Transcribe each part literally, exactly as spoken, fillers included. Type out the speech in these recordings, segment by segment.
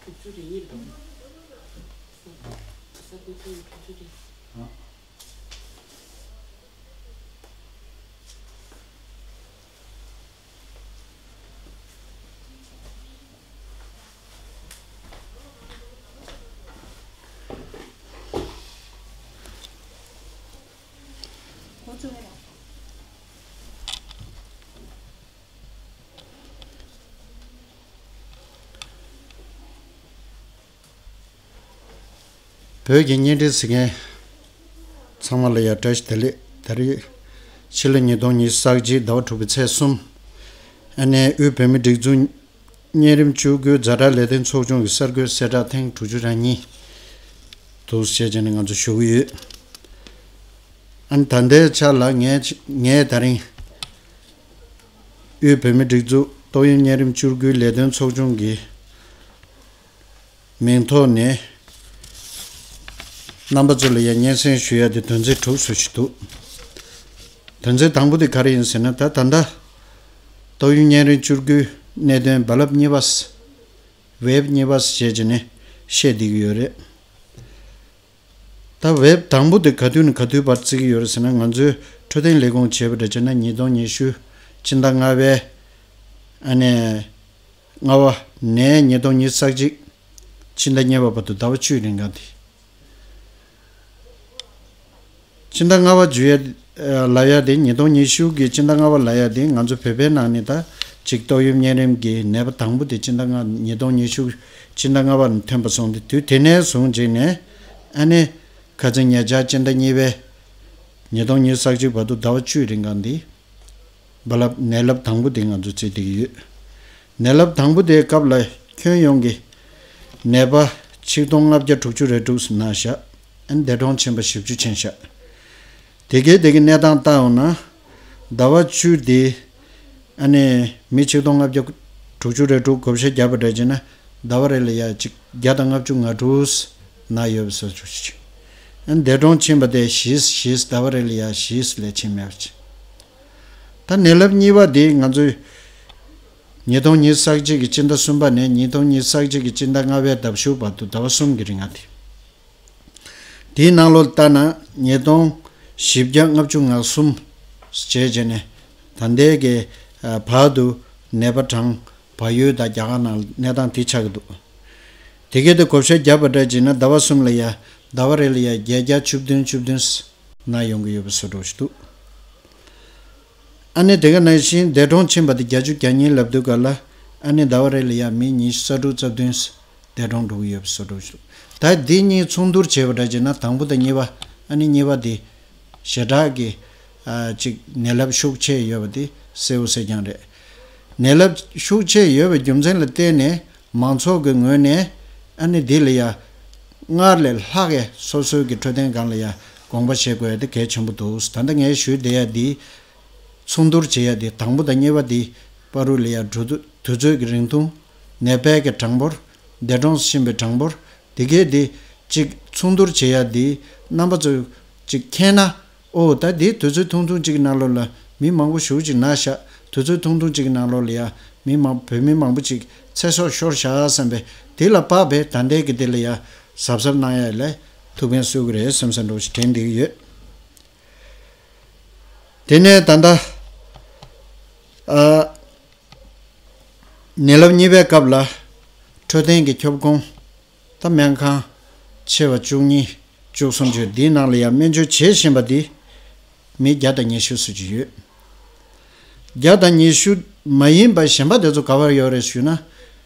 དྲུག་ཅུ་རེ་གཉིས་རེད་པ། ས་ས་ཁུལ་ཚོ་ཡི་དྲུག་ཅུ་རེ། བོད་ཀྱི་བརྙན་འཕྲིན་གཟིགས་མཁན་ཚང་མ་ལ་ཡང་བཀྲ་ཤིས་བདེ་ལེགས། ད་རེས་ཕྱི་ལོ་ཉིས་སྟོང་ཉི་ཤུ་རྩ་གཅིག་ཟླ་བ་དྲུག་པའི་ཚེས་གསུམ། ཨ་ནེ་དབུས་བོད་མིའི་སྒྲིག་འཛུགས་གཉན་རིམས་བཅུ་དགུའི་ཛ་དྲག་ལས་དོན་ཚོགས་ཆུང་གི་གསར་འགོད་གསལ་བསྒྲགས་ཐེངས་དྲུག་ཅུ་རེ་གཉིས་འདུག་ཟེར་བྱས་ནས་ང་ཚོ་ཞུ་གི་ཡོད། ཨ་ནི་ད་ལྟའི་ཆ་ལ་ངས་ངས་ད་རིང་དབུས་བོད་མིའི་སྒྲིག་འཛུགས་ཏོག་དབྱིབས་གཉན་རིམས་བཅུ་དགུའི་ལས་དོན་ཚོགས་ཆུང་གི་མིང་ཐོག་ནས་རྣམ་པ་ཚོ་ལ་ཡང་སྙན་སེང་ཞུ་ཡ་དེ་དོན་ཚན་དྲུག་ཙམ་ཞིག་འདུག། དོན་ཚན་དང་པོ་དེ་ག་རེ་ཡིན་ཟེར་ན། ད་ད་ལྟ་ཏོག་དབྱིབས་གཉན་རིམས་བཅུ་དགུའི་གནད་དོན་རྦ་རླབས་གཉིས་པ། ཝེབ་གཉིས་པ་ཞེས་བྱས་ནས་བཤད་བསྡད་ཀྱི་ཡོད་རེད། ད་ཝེབ་དང་པོ་དེ་ག་དུས་ནས་ག་དུས་བར་བརྩི་གི་ཡོད་རེད་ཟེར་ན། ང་ཚོའི་འཕྲོད་བསྟེན་ལས་ཁུངས་བྱས་པ་འདྲ་བྱས་ན་ཉིས་སྟོང་ཉི་ཤུ་སྤྱི་ཟླ་ལྔ་པའི་ཨ་ནེ་ལྔ་པ་ནས་ཉིས་སྟོང་ཉི་ཤུ་རྩ་གཅིག་སྤྱི་ཟླ་གཉིས་པ་བར་དུ་ཟླ་བ་བཅུའི་རིང་ག་དེ། སྤྱི་ཟླ་ལྔ་པ་བརྗོད་ཡ་ལབ་ཡ་དེ། ཉིས་སྟོང་ཉི་ཤུ་གི་སྤྱི་ཟླ་ལྔ་པ་ལབ་ཡ་དེ་ང་ཚོ་བོད་པའི་ནང་ནས་ད་ཅིག་ཏོག་དབྱིབས་གཉན་རིམས་ཀྱི་ནད་པ་དང་པོ་དེ་སྤྱི་ཟླ་ལྔ། ཉིས་སྟོང་ཉི་ཤུ་སྤྱི་ཟླ་ལྔ་པ་ནས་ཐོན་པ་སོང་སྟེ། དུས་དེ་ནས་བཟུང་བྱས་ནས་ཨ་ནེ་ཁ་སང་ཉེ་ཆར་སྤྱི་ཟླ་གཉིས་པའི་ཉིས་སྟོང་ཉི་ཤུ་རྩ་གཅིག་བར་དུ་ཟླ་བ་བཅུའི་རིང་ག་འདི་རྦ་རླབས་ནད་རླབས་དང་པོ་དེ་ང་ཚོ་བརྩིས་བསྡད་ཀྱི་ཡོད། ནད་རླབས་དང་པོ་དེའི་སྐབས་ལ་ཁྱོན་ཡོངས་ཀྱི་ནད་པ་ཆིག་སྟོང་ལྔ་བརྒྱ་དྲུག་ཅུ་རེ་དྲུག་ཙམ་ན་བཞག། ཨ་ནི་འདས་གྲོངས་ཕྱིན་པ་བཞི་བཅུ་ཕྱིན་བཞག། དེ་གའི་དེ་གའི་གནས་སྟངས་བལྟ་འོང་ན། ཟླ་བ་བཅུ་དེ་ཨ་ནི་མི་ཆིག་སྟོང་ལྔ་བརྒྱ་དྲུག་ཅུ་རེ་དྲུག་བགོ་བཤའ་བརྒྱབ་པ་འདྲ་བྱས་ན། ཟླ་བ་རེ་ལ་ཡ་གཅིག་བརྒྱ་དང་ལྔ་བཅུ་ང་དྲུག་ན་ཡོད་པ་བཟོ་བཅུག་ཅིག། ཨ་ནི་འདས་གྲོངས་ཕྱིན་པ་དེ་བཞི་བཞི། ཟླ་བ་རེ་ལ་ཡ་བཞི་ལས་ཕྱིན་མེད་པ་ཅིག། ད་ནད་རླབས་གཉིས་པ་དེ་ང་ཚོས་ཉིས་སྟོང་ཉི་ཤུ་རྩ་གཅིག་གི་སྤྱི་ཟླ་གསུམ་པ་ནས་ཉིས་སྟོང་ཉི་ཤུ་རྩ་གཅིག་གི་སྤྱི་ཟླ་ལྔ་པའི་ཟླ་བཞི་བར་དུ་ཟླ་བ་གསུམ་གྱི་རིང་ང་དེ། དེའི་ནང་ལོགས་ལྟར་ན་ཉིས་སྟོང་བཞི་བརྒྱ་ལྔ་བཅུ་ང་གསུམ་བྱས་བྱས་ནས། ད་ལྟའི་གི་བར་དུ་ནད་པ་གྲངས་བལ་ཡུལ་དང་རྒྱ་གར་ནང་གནས་སྟངས་དེ་ཆགས་ཀྱི་འདུག། དེ་གའི་དེ་བགོ་བཤའ་བརྒྱབ་པ་འདྲ་བྱས་ན་ཟླ་བ་གསུམ་ལ་ཡ་ཟླ་བ་རེ་ལ་ཡ་བརྒྱད་བརྒྱ་བཅུ་བདུན་བཅུ་བདུན་ན་ཡོང་གི་ཡོད་པ་བཟོ་འདྲ་ཞིག་འདུག། ཨ་ནི་དེ་ག་ནང་བཞིན་འདས་གྲོངས་ཕྱིན་པ་དེ་བརྒྱད་ཅུ་གྱ་གཉིས་ལབ་དུས་ག་ལ། ཨ་ནི་ཟླ་བ་རེ་ལ་ཡ་མི་ཉི་ཤུ་རྩ་དྲུག་རྩ་བདུན་འདས་གྲོངས་འགྲོ་གི་ཡོད་པ་བཟོ་འདྲ་ཞིག། ད་འདི་གཉིས་མཚུངས་བསྡུར་བྱས་པ་འདྲ་བྱས་ན་དང་པོ་དང་གཉིས་པ། ཨ་ནི་གཉིས་པ་དེ་ཞེ་དྲག་གི་ཨ་ཅིག་ནད་རླབས་ཤུགས་ཆེ་ཡོད་པ་དེ་གསལ་པོ་གསལ་རྐྱང་རེད། ནད་རླབས་ཤུགས་ཆེ་ཡོད་པའི་རྒྱུ་མཚན་ལ་བརྟེན་ནས་མང་ཚོགས་ཀྱི་ངོས་ནས་ཨ་ནི་འདི་ལ་ཡ་སྔར་ལས་ལྷག་གི་སོ་སོའི་གི་འཕྲོད་བསྟེན་སྒང་ལ་ཡ་དགོངས་པ་བཞེས་དགོས་ཡ་དེ་གལ་ཆེན་པོ་འདུག། ད་ལྟ་ངས་ཞུས་བསྡད་ཡ་འདི་མཚུངས་བསྡུར་བྱེད་ཡ་དེ་དང་པོ་དང་གཉིས་པ་དེ་བར་དུ་ལ་ཡ་འགྲོ་དུས་དུས་ཚོད་ཀྱི་རིང་ཐུང་། ནད་པའི་གི་གྲངས་འབོར། འདས་གྲོངས་ཕྱིན་པའི་གྲངས་འབོར། དེ་གས་དེ་གཅིག་མཚུངས་བསྡུར་བྱེད་ཡ་དེ་རྣམ་པ་ཚོས་གཅིག་མཁྱེན་ན། ཨོ་ད་དེ་དུས་ཚོད་ཐུང་ཐུང་གཅིག་གི་ནང་ལོགས་ལ་མི་མང་པོ་ཞེ་པོ་ཅིག་ན་ཤག། དུས་ཚོད་ཐུང་ཐུང་གཅིག་གི་ནང་ལོགས་ལ་ཡ་མི་མང་བོད་མི་མང་པོ་ཅིག་ཚེ་སྲོག་ཤོར་ཤག་བསམ་པའི་དེ་ལ་དཔག་པའི་ད་ལྟའི་གི་དེ་ལ་ཡ་གཟབ་གཟབ་གནང་ཡ་ལ་ཐུགས་ཕན་གསོས་ཀྱི་རེད་བསམ་བསམ་འདྲ་བོ་ཞིག་དྲན་བསྡད་ཀྱི་ཡོད། དེ་ནས་ད་ལྟ་ཨ་ནད་རླབས་གཉིས་པའི་སྐབས་ལ་འཕྲོད་བསྟེན་གྱི་ཁྱབ་ཁོངས། ད་སྨན་ཁང་ཆེ་བ་བཅུ་གཉིས་བཅུ་གསུམ་བརྒྱུད་འདིའི་ནང་ལ་ཡང་སྨན་བཅོས་བྱེད་བཞིན་པ་འདི་མི་བརྒྱ་དང་ཉི་ཤུ་ཙམ་ཅིག་ཡོད། བརྒྱ་དང་ཉི་ཤུ་མ་ཡིན་པ་གཞན་པ་དེ་ཚོ་ག་པར་ཡོད་རེད་ཞུས་ན།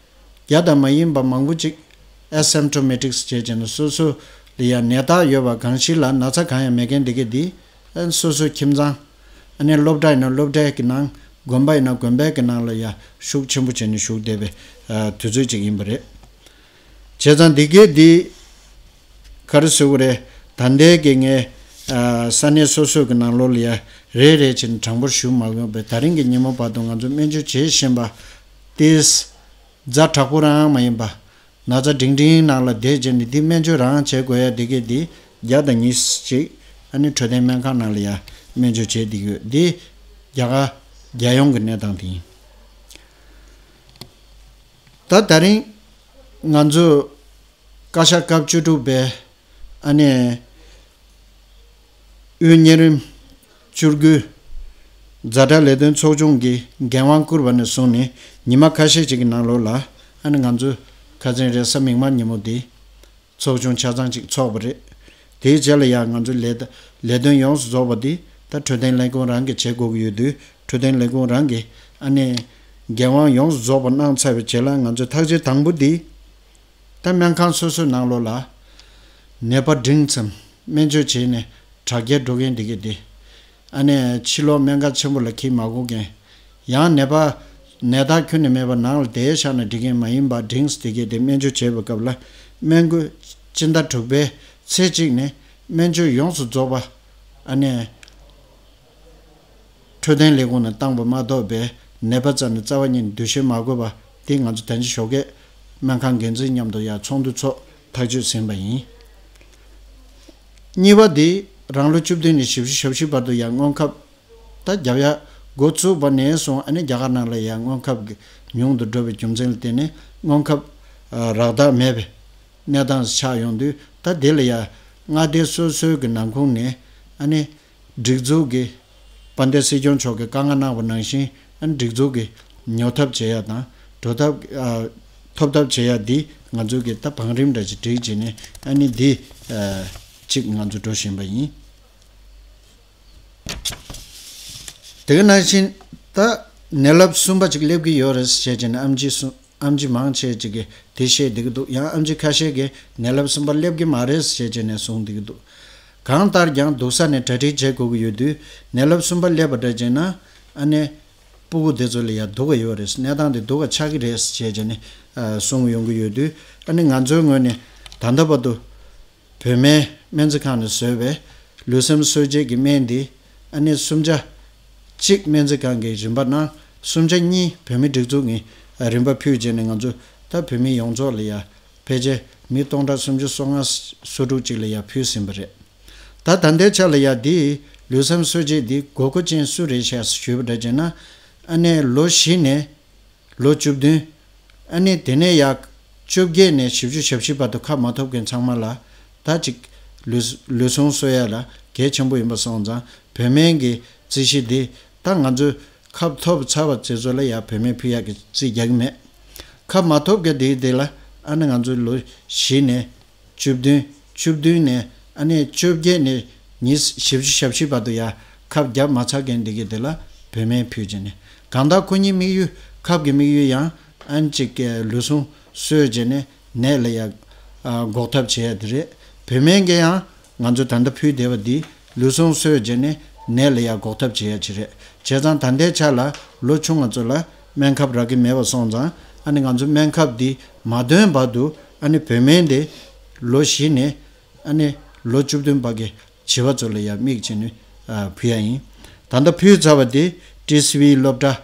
བརྒྱ་དང་མ་ཡིན་པ་མང་པོ་ཅིག་ཨེ་སིམ་ཊོ་མེ་ཊིག་ཟེར་བྱས་ནས་སོ་སོ་ལ་ཡང་ནད་རྟགས་ཡོད་པ་གང་ཞིག་ལ་ན་ཚ་གང་ཡང་མེད་མཁན་འདི་གས་འདི་སོ་སོའི་ཁྱིམ་ཚང་། ཨ་ནི་སློབ་གྲྭ་ཡིན་ན་སློབ་གྲྭའི་གི་ནང་། དགོན་པ་ཡིན་ན་དགོན་པའི་གི་ནང་ལ་ཡང་ཤུགས་ཆེན་པོ་བྱས་ནས་ཞུགས་བསྡད་པའི་དུས་ཚོད་ཅིག་ཡིན་པ་རེད། བྱས་ཙང་འདི་གས་འདི་ག་རེ་ཟེར་དགོས་རེད། ད་ལྟའི་གི་ངས་ས་གནས་སོ་སོའི་གི་ནང་ལོགས་ལ་ཡང་རེ་རེ་བྱས་ནས་གྲངས་འབོར་ཞུ་མ་དགོས་པས། ད་རིང་གི་ཉིན་མོ་བར་དུ་ང་ཚོ་སྨན་བཅོས་བྱེད་བཞིན་པ་དེ། ཛ་དྲག་པོ་རང་མ་ཡིན་པ། ན་ཚ་འབྲིང་འབྲིང་ནང་ལ་བསྡད་བྱས་ནས་འདི་སྨན་བཅོས་རང་བྱེད་དགོས་ཡ་འདི་གས་འདི་བརྒྱ་དང་ཉི་ཤུ་ཅིག། ཨ་ནི་འཕྲོད་བསྟེན་སྨན་ཁང་ནང་ལ་ཡ་སྨན་བཅོས་བྱེད་བསྡད་ཡོད། འདི་རྒྱ་གར་རྒྱལ་ཡོངས་ཀྱི་གནས་སྟངས་དེ་ཡིན། ད་ད་རིང་ ང་ཚོ་བཀའ་ཤག་སྐབས་བཅུ་དྲུག་པའི་ཨ་ནི་དབུས་གཉན་རིམ་བཅུ་དགུའི་ཛ་དྲག་ལས་དོན་ཚོགས་ཆུང་གི་འགན་དབང་བསྐུར་བ་ནས་བཟུང་ནས་ཉི་མ་ཁ་ཤས་ཅིག་གི་ནང་ལོགས་ལ་ཨ་ནི་ང་ཚོ་ཁ་སང་རེས་གཟའ་མིག་དམར་ཉིན་མོ་དེ་ཚོགས་ཆུང་ཆ་ཚང་ཅིག་ཚོགས་པ་རེད། དེའི་རྗེས་ལ་ཡང་ང་ཚོ་ལས་ལས་དོན་ཡོངས་སུ་རྫོགས་པ་འདི་ད་འཕྲོད་བསྟེན་ལས་ཁུངས་རང་གིས་བྱེད་དགོས་ཀྱི་ཡོད་དུས་འཕྲོད་བསྟེན་ལས་ཁུངས་རང་གིས་ཨ་ནི་འགན་དབང་ཡོངས་སུ་རྫོགས་པ་གནང་ཚར་བའི་རྗེས་ལ་ང་ཚོས་ཐག་གཅོད་དང་པོ་འདི་ད་སྨན་ཁང་སོ་སོའི་ནང་ལོགས་ལ་ནད་པ་འབྲིང་ཙམ་སྨན་བཅོས་བྱས་ནས་དྲག་སྐྱེད་འགྲོ་མཁན་འདི་གས་འདི་ཨ་ནི་ཕྱི་ལོགས་སྨན་ཁང་ཆེན་པོ་ལ་འཁྱེར་མ་དགོས་མཁན། ཡང་ནད་པ་ནད་རྟགས་ཁྱོན་ནས་མེད་པ་ནང་ལ་བསྡད་བཞག་ན་འགྲིག་མཁན་མ་ཡིན་པ་འབྲིང་ཙམ་དེ་གས་དེ་སྨན་བཅོས་བྱེད་པའི་སྐབས་ལ་སྨན་འགོས་སྤྱི་ཟླ་དྲུག་པའི་ཚེས་གཅིག་ནས་སྨན་བཅོས་ཡོངས་སུ་རྫོགས་པ་ཨ་ནི་འཕྲོད་བསྟེན་ལས་ཁུངས་ནས་བཏང་པ་མ་གཏོགས་པའི་ནད་པ་རྩ་ནས་རྩ་བ་ཉིད་ནས་འདུ་ཤེས་མ་དགོས་པ་དེ་ང་ཚོ་ད་ཅི་ཞོགས་ཀས་སྨན་ཁང་འགན་འཛིན་མཉམ་དུ་ཡར་ཚོགས་འདུ་ཚོགས་ཐག་གཅོད་ཟིན་པ་ཡིན། གཉིས་པ་དེ་རང་ལོ་བཅུ་བདུན་ནས་བཞི་བཅུ་ཞེ་བཞི་བར་དུ་ཡང་སྔོན་ཁབ་ད་རྒྱབ་ཡ་འགོ་བཙུགས་པ་ནས་བཟུང་ཨ་ནི་རྒྱ་གར་ནང་ལ་ཡང་སྔོན་ཁབ་ཀྱི་ཉུང་དུ་འགྲོ་བའི་རྒྱུ་མཚན་ལ་བརྟེན་ནས་སྔོན་ཁབ་ཨ་རག་ཐབས་མེད་པའི་གནས་སྟངས་ཆགས་ཡོང་དུས་ད་དེ་ལ་ཡང་མངའ་སྡེ་སོ་སོའི་གི་ནང་ཁོངས་ནས་ཨ་ནི་སྒྲིག་འཛུགས་ཀྱི་དཔལ་ལྡན་སྲིད་སྐྱོང་མཆོག་གིས་བཀའ་མངགས་གནང་བ་ནང་བཞིན་ཨ་ནི་སྒྲིག་འཛུགས་ཀྱི་ཉོ་ཐབས་བྱེད་ཡ་དང་འགྲོ་ཐབས་ཨ་ཐོབ་ཐབས་བྱེད་ཡ་འདི་ང་ཚོ་གི་ད་བང་རིམ་འདྲ་ཅིག་སྒྲིག་བྱས་ནས་ཨ་ནི་འདི་ཨ་གཅིག་ང་ཚོ་འགྲོ་བཞིན་པ་ཡིན། དེ་ག་ནང་བཞིན་ད་ནད་རླབས་གསུམ་པ་ཅིག་སླེབས་ཀྱི་ཡོད་རེད་ཟེར་བྱས་ནས་ཨེམ་ཆི་གསུང་ཨེམ་ཆི་མང་ཆེ་ཅིག་གིས་དེ་བཤད་བསྡད་ཀྱི་འདུག་ཡང་ཨེམ་ཆི་ཁ་ཤས་ཀྱིས་ནད་རླབས་གསུམ་པ་སླེབས་ཀྱི་མ་རེད་ཟེར་བྱས་ནས་གསུང་བསྡད་ཀྱི་འདུག་གང་ལྟར་ཀྱང་སྡུག་ས་ནས་གྲ་སྒྲིག་བྱེད་དགོས་ཀྱི་ཡོད་དུས་ནད་རླབས་གསུམ་པ་སླེབས་པ་འདྲ་བྱས་ན་ཨ་ནི་སྤུ་གུ་དེ་ཚོ་ལ་ཡང་སྡུག་ག་ཡོད་རེད། གནས་སྟངས་དེ་སྡུག་ག་ཆགས་ཀྱི་རེད་ཟེར་བྱས་ནས་གསུང་ཡོང་གི་ཡོད་དུས་ཨ་ནི་ང་ཚོའི་ངོས་ནས་ད་ལྟ་བར་དུ་བོད་སྨན་སྨན་རྩིས་ཁང་ནས་བཟོས་པའི་ལུས་སེམས་གསོ་དཔྱད་ཀྱི་སྨན་འདི་ཨ་ནི་གསུམ་ཆ་གཅིག་སྨན་རྩིས་ཁང་གིས་རིན་པ་གནང་། གསུམ་ཆ་གཉིས་བོད་མི་སྒྲིག་འཛུགས་ནས་རིན་པ་ཕུལ་བྱས་ནས་ང་ཚོ་ད་བོད་མི་ཡོངས་རྫོགས་ལ་ཡ་ཕལ་ཆེར་མི་སྟོང་ཕྲག་སུམ་ཅུ་སོ་ལྔ་སོ་དྲུག་ཅིག་ལ་ཡ་ཕུལ་ཟིན་པ་རེད། ད་ད་ལྟའི་ཆ་ལ་ཡ་འདི་ལུས་སེམས་གསོ་དཔྱད་འདི་དགོས་མཁོ་ཅན་སུ་རེད་ཤག་ཞུས་པ་འདྲ་བྱས་ན་ཨ་ནི་ལོ་བཞི་ནས་ལོ་བཅུ་བདུན། ཨ་ནི་དེ་ནས་ཡར་བཅོ་བརྒྱད་ནས་བཞི་བཅུ་ཞེ་བཞི་བར་དུ་ཁབ་མ་ཐོབ་མཁན་ཚང་མ་ལ་ད་ཅིག་ལུས་ལུས་ཟུངས་གསོ་ཡ་ལ་གལ་ཆེན་པོ་ཡིན་པ་སོང་ཙང་བོད་སྨན་གྱི་རྩིས་གཞི་འདི་ད་ང་ཚོས་ཁབ་ཐོབ་ཚར་བ་དེ་ཚོ་ལ་ཡར་བོད་སྨན་ཕུལ་ཡག་གི་རྩིས་རྒྱག་གི་མེད། ཁབ་མ་ཐོབ་མཁན་དེ་དེ་ལ་ཨ་ནི་ང་ཚོས་ལོ་བཞི་ནས་བཅུ་བདུན། བཅུ་བདུན་ནས་ཨ་ནི་བཅོ་བརྒྱད་ནས་ཉི་ཤུ་བཞི་བཅུ་ཞེ་བཞི་བར་དུ་ཡ་ཁབ་བརྒྱབ་མ་ཚར་མཁན་འདི་གས་དེ་ལ་བོད་སྨན་ཕུལ་བྱས་ནས་གང་ལྟར་ཁོ་གཉིས་དམིགས་ཡུལ་ཁབ་ཀྱི་དམིགས་ཡུལ་ཡང་ཨ་ནི་གཅིག་གི་ལུས་ཟུངས་གསོ་བྱས་ནས་ནད་ལ་ཡ་ཨ་འགོག་ཐབས་བྱེད་ཡ་དེ་རེད། བོད་སྨན་གྱི་ཡང་ང་ཚོ་ད་ལྟ་ཕུལ་བསྡད་པ་འདི་ལུས་ཟུངས་གསོ་བྱས་ནས་ནད་ལ་ཡ་འགོག་ཐབས་བྱེད་ཡ་ཅིག་རེད། བྱས་ཙང་ད་ལྟའི་ཆ་ལ་ལོ་ཆུང་ང་ཚོ་ལ་སྨན་ཁབ་རག་གི་མེད་པ་སོང་ཙང་ཨ་ནི་ང་ཚོ་སྨན་ཁབ་འདི་མ་ཐོན་བར་དུ་ཨ་ནི་བོད་སྨན་དེ་ལོ་བཞི་ནས་ཨ་ནི་ལོ་བཅུ་བདུན་བར་གྱི་བྱིས་པ་ཚོ་ལ་ཡང་དམིགས་བྱས་ནས་ཨ་ཕུལ་ཡ་ཡིན། ད་ལྟ་ཕུལ་ཚར་བ་དེ་ཊི་སི་ཝི་སློབ་གྲྭ་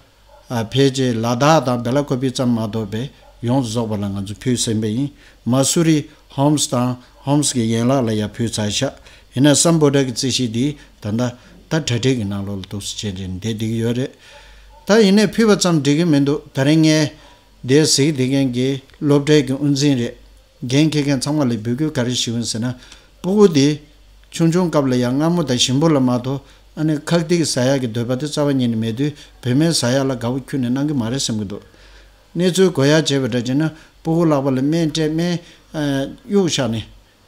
ཨ་ཕལ་ཆེར་ལ་དྭགས་དང་སྦེ་ལ་ཀོ་པི་ཙམ་མ་གཏོགས་པའི་ཡོངས་སུ་རྫོགས་པ་ལ་ང་ཚོ་ཕུལ་ཟིན་པ་ཡིན། མ་སུ་རི་ཧོམ་སི་དང་ཧོམ་སི་གི་ཡན་ལག་ལ་ཡང་ཕུལ་ཚར་ཤག་ཡིན་ན་སམ་བྷོ་ཊ་གི་རྩིས་གཞི་འདི་ད་ལྟ་ད་གྲ་སྒྲིག་གི་ནང་ལོགས་ལ་འདུག་སེ་བྱས་ནས་བསྡད་བསྡད་ཀྱི་ཡོད་རེད། ད་ཡིན་ནའི་ཕུལ་བ་ཙམ་འགྲིག་གི་མི་འདུག་ད་རིང་ངས་འདིར་གཟིགས་བསྡད་མཁན་གྱི་སློབ་གྲྭའི་གི་དབུ་འཛིན་རེད། འགན་འཁྱེར་མཁན་ཚང་མ་ལ་འབོད་སྐུལ་ག་རེ་ཞུ་ཡིན་ཟེར་ན། སྤུ་གུ་དེ་ཆུང་ཆུང་སྐབས་ལ་ཡང་མངར་མོ་དང་ཞིམ་པོ་ལ་མ་གཏོགས་ཨ་ནི་ཁག་ཐེག་ཟ་ཡག་གི་འདོད་པ་དེ་རྩ་བ་ཉིད་ནས་མེད་དུས་བོད་སྨན་ཟ་ཡག་ལ་དགའ་བོ་ཁྱོན་ནས་གནང་གི་མ་རེད་བསམ་གྱི་འདུག་གནས་ཚུལ་གོ་ཡག་བྱས་པ་འདྲ་བྱས་ན་སྤུ་གུ་ལག་པ་ལ་སྨན་སྤྲད་སྨན་ཨ་གཡུག་བཞག་ནས་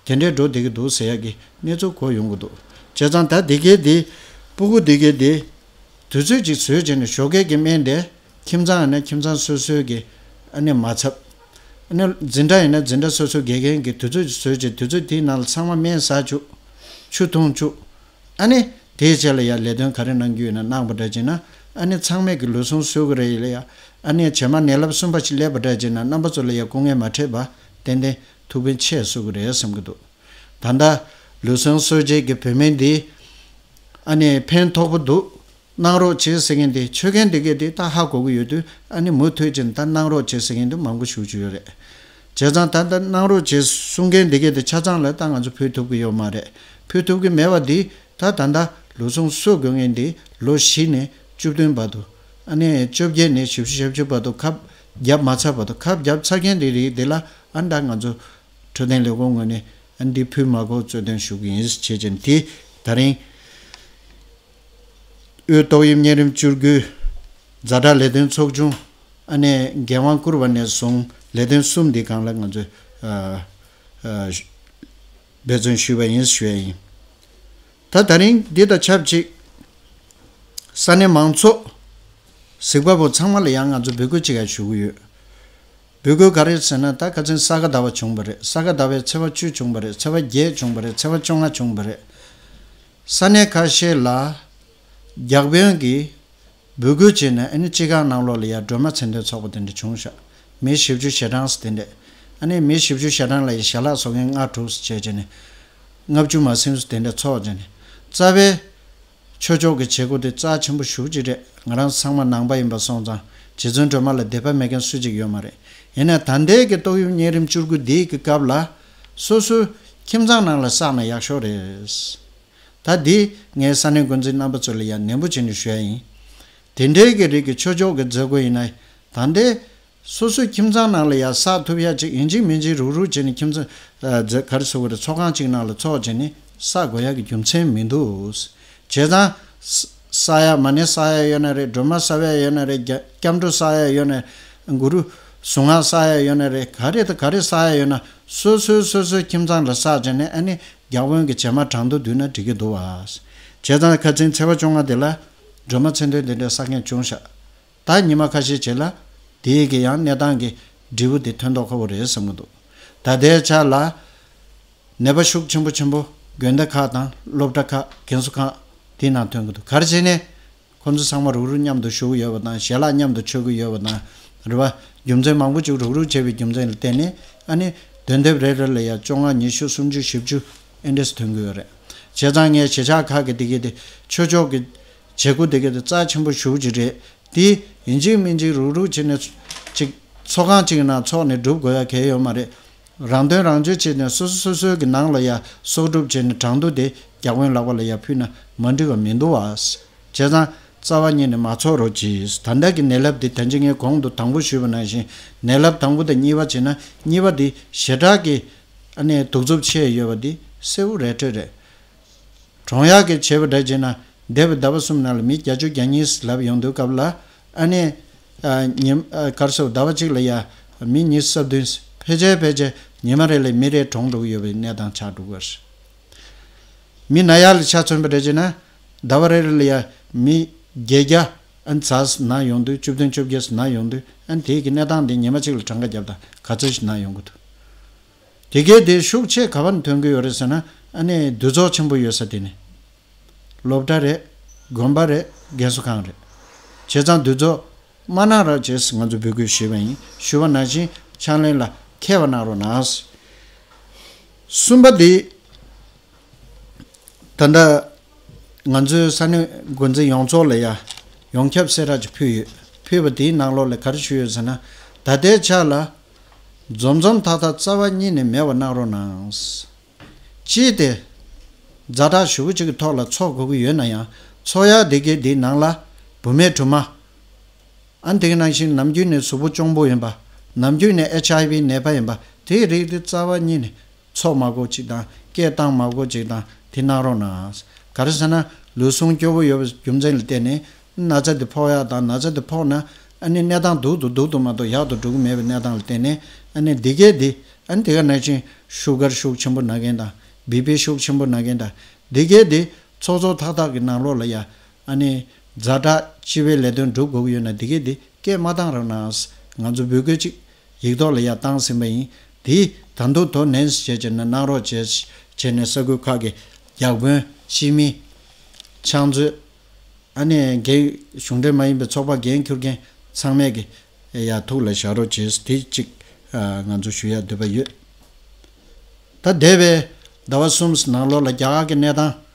དེ་འདྲའི་འགྲོ་བསྡད་ཀྱི་འདུག་ཟེར་ཡག་གི་གནས་ཚུལ་གོ་ཡོང་གི་འདུག་བྱས་ཙང་ད་འདི་གའི་དེ་སྤུ་གུ་འདི་གའི་དེ་དུས་ཚོད་ཅིག་བཟོས་བྱས་ནས་ཞོགས་ཀས་ཀྱི་སྨན་དེ་ཁྱིམ་ཚང་ཡིན་ན་ཁྱིམ་ཚང་སོ་སོའི་གི་ཨ་ནི་མ་ཚབ། ཨ་ནི་འཛིན་གྲྭ་ཡིན་ན་འཛིན་གྲྭ་སོ་སོའི་དགེ་རྒན་གྱི་དུས་ཚོད་ཅིག་བཟོས་བྱས་དུས་ཚོད་དེའི་ནང་ལ་ཚང་མ་སྨན་ཟ་བཅུག་ཆུ་འཐུང་བཅུག་ཨ་ནི་དེའི་རྗེས་ལ་ཡ་ལས་དོན་ག་རེ་གནང་རྒྱུ་ཡོད་ན་གནང་བ་འདྲ་བྱས་ན་ཨ་ནི་ཚང་མས་ཀྱི་ལུས་ཟུངས་གསོ་གི་རེད་ལ་ཡ། ཨ་ནི་རྗེས་མ་ནད་རླབས་གསུམ་པ་ཞིག་སླེབས་པ་འདྲ་བྱས་ན་རྣམ་པ་ཚོ་ལ་ཡ་སྐུ་ངལ་མ་འཕྲད་པ་ཏན་ཏན་ཐུགས་ཕན་ཆེ་གསོ་གི་རེད་བསམ་གྱི་འདུག་ད་ལྟ་ལུས་ཟུངས་གསོ་དཔྱད་ཀྱི་བོད་སྨན་འདི་ཨ་ནི་ཕན་ཐོགས་པོ་འདུག་གནང་རོགས་བྱེད་ཟེར་མཁན་དེ་ཆོད་མཁན་དེ་གས་དེ་ད་ཧ་གོ་གི་ཡོད་དུས་ཨ་ནི་མུ་མཐུད་ཀྱིས་ད་གནང་རོགས་བྱེད་ཟེར་མཁན་དེ་མང་པོ་ཞེ་པོ་ཅིག་ཡོད་རེད། བྱས་ཙང་ད་ལྟ་གནང་རོགས་བྱེད་གསུང་མཁན་དེ་གས་དེ་ཆ་ཚང་ལ་ད་ང་ཚོ་ཕུལ་ཐུབ་ཀྱི་ཡོད་མ་རེད། ཕུལ་ཐུབ་ཀྱི་མེད་པ་འདི་ད་ད་ལྟ་ལུས་ཟུངས་གསོ་དགོས་མཁན་འདི་ལོ་བཞི་ནས་བཅུ་བདུན་བར་དུ་ཨ་ནི་བཅོ་བརྒྱད་ནས་བཞི་བཅུ་ཞེ་བཅུ་བར་དུ་ཁབ་བརྒྱབ་མ་ཚར་བར་དུ་ཁབ་བརྒྱབ་ཚར་མཁན་དེ་རིགས་དེ་ལ་ ཨ་ད་ང་ཚོ་འཕྲོད་བསྟེན་ལས་ཁུངས་ངོས་ནས་ཨ་འདི་ཕུལ་མ་དགོས་གཙོ་འདོན་ཞུ་གི་ཡིན་ཞེས་བྱས་ནས་དེ་ད་རིང་། དབུས་ཏོག་དབྱིབས་གཉན་རིམས་བཅུ་དགུའི་ཛ་དྲག་ལས་དོན་ཚོགས་ཆུང་ཨ་ནས་འགན་དབང་བསྐུར་བ་ནས་བཟུང་ལས་དོན་གསུམ་འདི་སྒང་ལ་ང་ཚོས་ཨ་ཨ་འབད་བརྩོན་ཞུས་པ་ཡིན་ཞུ་ཡ་ཡིན། ད་ད་རིང་འདི་དང་ཆབས་ཅིག་ས་གནས་མང་ཚོགས་གཟིགས་པ་པོ་ཚང་མ་ལ་ཡང་ང་ཚོ་འབོད་སྐུལ་ཅིག་ཡང་ཞུ་གི་ཡོད། འབོད་སྐུལ་ག་རེ་ཟེར་ན། ད་ཁ་སང་ས་ག་ཟླ་བ་བྱུང་བ་རེད། ས་ག་ཟླ་བའི་ཚེས་པ་བཅུ་བྱུང་བ་རེད། ཚེས་པ་བརྒྱད་བྱུང་བ་རེད། ཚེས་པ་བཅོ་ལྔ་བྱུང་བ་རེད། ས་གནས་ཁ་ཤས་ལ་བརྒྱ་དཔོན་གྱིས་འབོད་སྐུལ་བྱས་ནས་ཨ་ནི་སྤྱི་ཁང་ནང་ལོགས་ལ་ཡ་སྒྲོལ་མ་མཚན་འདོན་ཚོགས་པ་དེ་འདྲ་བྱུང་ཤག་མི་བཞི་བཅུ་ཞེ་གྲངས་སུ་དེ་འདྲ། ཨ་ནི་མི་བཞི་བཅུ་ཞེ་གྲངས་ལ་ཡ་ཞལ་ལག་བཟོ་མཁན་ལྔ་དྲུག་སུ་བྱས་བྱས་ནས་ལྔ་བཅུ་མ་ཟིན་སུ་དེ་འདྲ་ཚོགས་བྱས་ནས་རྩ་བའི་ཆོས་ཕྱོགས་ཀྱི་བྱེད་སྒོ་དེ་རྩ་ཆེན་པོ་ཞེ་པོ་ཅིག་རེད། ང་རང་ཚང་མ་ནང་པ་ཡིན་པ་སོང་ཙང་རྗེ་བཙུན་སྒྲོལ་མ་ལ་དད་པ་མེད་མཁན་སུ་གཅིག་ཡོད་མ་རེད། ཡིན་ནའི་ད་ལྟའི་གི་ཏོག་དབྱིབས་གཉན་རིམས་བཅུ་དགུ་འདིའི་གི་སྐབས་ལ་སོ་སོའི་ཁྱིམ་ཚང་ནང་ལ་བསགས་ན་ཡག་ཤོས་རེད། ད་འདི་ངས་ས་གནས་འགོ་འཛིན་རྣམ་པ་ཚོ་ལ་ཡང་ནན་པོ་བྱས་ནས་ཞུ་ཡ་ཡིན། དེ་འདྲའི་གི་རིགས་ཀྱི་ཆོས་ཕྱོགས་ཀྱི་མཛད་སྒོ་ཡིན་ན་ད་ལྟའི་སོ་སོའི་ཁྱིམ་ཚང་ནང་ལ་ཡང་བསགས་ཐུབ་ཡ་ཅིག་ཡིན་གཅིག་མིན་གཅིག་རུག་རུག་བྱས་ནས་ཁྱིམ་ཚང་ཨ་ག་རེ་ཟེར་དགོས་རེད། ཚོགས་ཁང་གཅིག་ནང་ལ་ཚོགས་བྱས་ནས་བསགས་དགོས་ཡ་གི་རྒྱུ་མཚན་མི་འདུག་བྱས་ཙང་ས་བསགས་ཡ་མ་ཎི་བསགས་ཡ་ཡོད་ན་རེད། སྒྲོལ་མ་བསགས་ཡ་ཡོད་ན་རེད། རྒྱ་སྐྱབས་འགྲོ་བསགས་ཡ་ཡོད་ན་རེད། གུ་རུ་གཟུངས་སྔགས་བསགས་ཡ་ཡོད་ན་རེད། ག་རེ་དང་ག་རེ་བསགས་ཡ་ཡོད་ན་སོ་སོའི་སོ་སོའི་ཁྱིམ་ཚང་ལ་བསགས་བྱས་ནས་ཨ་ནི་བརྒྱ་དཔོན་གྱི་བྱེ་མ་གྲངས་ཐོ་བསྡུས་ན་འགྲིག་གི་འདུག་བ། བྱས་ཙང་ཁ་སང་ཚེས་པ་བཅོ་ལྔ་དེ་ལ་སྒྲོལ་མ་མཚན་འདོན་དེ་འདྲའི་བསགས་མཁན་བྱུང་ཤག་ད་ཉི་མ་ཁ་ཤས་རྗེས་ལ་དེའི་གི་ཡང་གནས་སྟངས་ཀྱི་འབྲས་བུ་དེ་ཐོན་མདོག་ཁ་པོ་རེད་བསམ་གྱི་འདུག་ད་ལྟའི་ཆ་ལ་ནད་པ་ཤུགས་ཆེན་པོ་ཆེན་པོ་དགོན་སྡེ་ཁག་དང་སློབ་གྲྭ་ཁག་རྒན་གསོ་ཁང་དེའི་ནང་ཐོན་གྱི་འདུག་ག་རེ་བྱས་ནས་ཁོང་ཚོ་ཚང་མ་རུག་རུག་མཉམ་དུ་བཞུགས་ཡོད་པ་དང་ཞལ་ལག་མཉམ་དུ་མཆོད་ཀྱི་ཡོད་པ་དང་རེད་པ། རྒྱུ་མཚན་མང་པོ་ཅིག་རུག་རུག་བྱས་པའི་རྒྱུ་མཚན་ལ་བརྟེན་ནས་ཨ་ནི་གདན་འདེབས་རེ་རེ་ལ་ཡ་བཅོ་ལྔ་ཉི་ཤུ་སུམ་ཅུ་བཞི་བཅུ་ཨེ་འདྲས་ཐོན་གྱི་ཡོད་རེད། བྱས་ཙང་ངས་གཞིས་ཆགས་ཁག་གི་དེ་གའི་དེ་ཆོས་ཕྱོགས་ཀྱི་བྱེད་སྒོ་དེ་གའི་དེ་རྩ་ཆེན་པོ་ཞེ་པོ་ཅིག་རེད། དེ་ཡིན་གཅིག་མིན་གཅིག་རུག་རུག་བྱས་ནས་ཅིག་ཚོགས་ཁང་གཅིག་ནང་ཚོགས་ནས་སྒྲུབ་དགོས་ཡ་གལ་ཡོད་མ་རེད། རང་དོན་རང་གཅོད་བྱས་ནས་སོ་སོ་སོ་སོའི་གི་ནང་ལ་ཡ་གསོག་སྒྲུབ་བྱས་ནས་གྲངས་ཐོ་དེ་བརྒྱ་དཔོན་ལག་པ་ལ་ཡ་ཕུལ་ན་མ་འགྲིག་པ་མི་འདུག་བ། བྱས་ཙང་རྩ་བ་ཉིད་ནས་མ་ཚོགས་རོགས་གྱིས། ད་ལྟ་གི་ནད་རླབས་འདི་ད་ཅི་ངས་གོང་དུ་དང་པོ་ཞུས་པ་ནང་བཞིན་ནད་རླབས་དང་པོ་དང་གཉིས་པ་བྱས་ན་གཉིས་པ་འདི་ཞེ་དྲག་གི་ཨ་ནི་གདུག་རྩུབ་ཆེ་ཡོད་པ་འདི་གསལ་པོ་རེ་འཕྲོད་རེད། གྲོང་ཡག་གི་བྱས་པ་འདྲ་བྱས་ན་འདས་པའི་ཟླ་བ་གསུམ་ནང་ལ་མི་བརྒྱད་ཅུ་གྱ་གཉིས་ལབ་ཡོང་དུས་སྐབས་ལ་ཨ་ནི་ཨ་ཉིན་ཨ་གར་སོགས་ཟླ་བ་གཅིག་ལ་ཡ་མི་ཉི་ཤུ་རྩ་བདུན་ཕལ་ཆེར་ཕལ་ཆེར་ཉི་མ་རེ་ལ་མི་རེ་གྲོངས་འགྲོ་གི་ཡོད་པའི་གནས་སྟངས་ཆགས་འགྲོ་གི་ཡོད་རེད། མི་ན་ཡག་ལ་ཆ་མཚོན་པ་འདྲ་བྱས་ན་ཟླ་བ་རེ་རེ་ལ་ཡ་མི་བརྒྱད་བརྒྱ་ཨ་ནི་ཙམ་ན་ཡོང་དུས་བཅུ་བདུན་བཅོ་བརྒྱད་ན་ཡོང་དུས་ཨ་ནི་དེའི་གི་གནས་སྟངས་འདི་ཉི་མ་གཅིག་ལ་གྲངས་ཀ་བརྒྱབ་དང་ག་ཚོད་ཞིག་ན་ཡོང་གི་འདུག་དེ་གའི་དེ་ཤུགས་ཆེ་ག་བ་ནས་ཐོན་གི་ཡོད་རེད་ཟེར་ན་ཨ་ནི་འདུས་ཚོགས་ཆེན་པོ་ཡོད་ས་དེ་ནི་སློབ་གྲྭ་རེད། དགོན་པ་རེད། རྒན་གསོ་ཁང་རེད། བྱས་ཙང་འདུས་ཚོགས་མ་གནང་རོགས་བྱེད་ཟེར་ང་ཚོ་འབོད་སྐུལ་ཞུས་པ་ཡིན། ཞུ་བ་ནང་བཞིན་ཕྱག་ལེན་ལ་མཁས་པ་གནང་རོགས་གནང་། གསུམ་པ་འདི། ད་ལྟ་ང་ཚོའི་ས་གནས་འགོ་འཛིན་ཡོངས་རྫོགས་ལ་ཡ་ཡོངས་ཁྱབ་གསལ་བསྒྲགས་ཅིག་ཕུལ་ཡོད། ཕུལ་བ་དེའི་ནང་ལོགས་ལ་ག་རེ་ཞུས་ཡོད་ཟེར་ན། ད་ལྟའི་ཆ་ལ་འཛོམས་འཛོམས་ཐག་ཐག་རྩ་བ་ཉིད་ནས་མེད་པ་གནང་རོགས་གནང་། གཅིག་དེ། ཛ་དྲག་ཞེ་པོ་ཅིག་གི་ཐོག་ལ་ཚོགས་དགོས་ཀྱི་ཡོད་ན་ཡང་ཚོགས་ཡ་དེ་གའི་དེའི་ནང་ལ་བུད་མེད་དྲུག་མ། ཨ་ནི་དེ་ག་ནང་བཞིན་ནམ་རྒྱུན་ནས་གཟུགས་པོ་གཅོང་པོ་ཡིན་པ། ནམ་རྒྱུན་ནས་ཨེཆ་ཨའི་ཝི་ནད་པ་ཡིན་པ་དེའི་རིགས་དེ་རྩ་བ་ཉིད་ནས་ཚོགས་མ་དགོས་ཅིག་དང་སྐད་བཏང་མ་དགོས་ཅིག་དང་དེ་གནང་རོགས་གནང་། ག་རེ་ཟེར་ན་ལུས་ཟུངས་སྐྱོ་པོ་ཡོད་པའི་རྒྱུ་མཚན་ལ་བརྟེན་ནས་ན་ཚ་དེ་ཕོག་ཡག་དང་ན་ཚ་དེ་ཕོག་ན་ཨ་ནི་གནས་སྟངས་སྡུག་ཏུ་སྡུག་ཏུ་མ་གཏོགས་ཡག་ཏུ་འགྲོ་གི་མེད་པའི་གནས་སྟངས་ལ་བརྟེན་ནས་ཨ་ནི་འདི་གས་དེ་ཨ་ནི་དེ་ག་ནང་བཞིན་ཤུ་གར་ཤུགས་ཆེན་པོ་ན་མཁན་དང་བི་པི་ཤུགས་ཆེན་པོ་ན་མཁན་དང་འདི་གས་དེ་ཚོགས་ཚོགས་ཐག་ཐག་གི་ནང་ལོགས་ལ་ཡ་ཨ་ནི་ཛ་དྲག་སྤྱི་པའི་ལས་དོན་སྒྲུབ་དགོས་ཀྱི་ཡོད་ན་འདི་གས་དེ་སྐད་མ་བཏང་རོགས་གནང་། ང་ཚོ་འབོད་སྐུལ་ཅིག་ཡིག་ཐོག་ལ་ཡ་བཏང་ཟིན་པ་ཡིན། དེ་ད་དུང་དོ་ནན་བྱས་བྱས་ནས་གནང་རོགས་བྱས་བྱས་ནས་ས་ཁུལ་ཁག་གི་བརྒྱ་དཔོན་སྤྱི་མི་ཕྱག་མཛོད་ཨ་ནི་འགན་གཞུང་འབྲེལ་མ་ཡིན་པའི་ཚོགས་པ་འགན་འཁུར་མཁན་ཚང་མས་ཀྱི་ཡ་ཐུགས་ལ་བཞག་རོགས་བྱས་དེ་གཅིག་ང་ཚོ་ཞུ་ཡ་འདོད་པ་ཡོད། ད་འདས་པའི་ཟླ་བ་གསུམ་ནང་ལོགས་ལ་རྒྱ་གར་གྱི་གནས་སྟངས་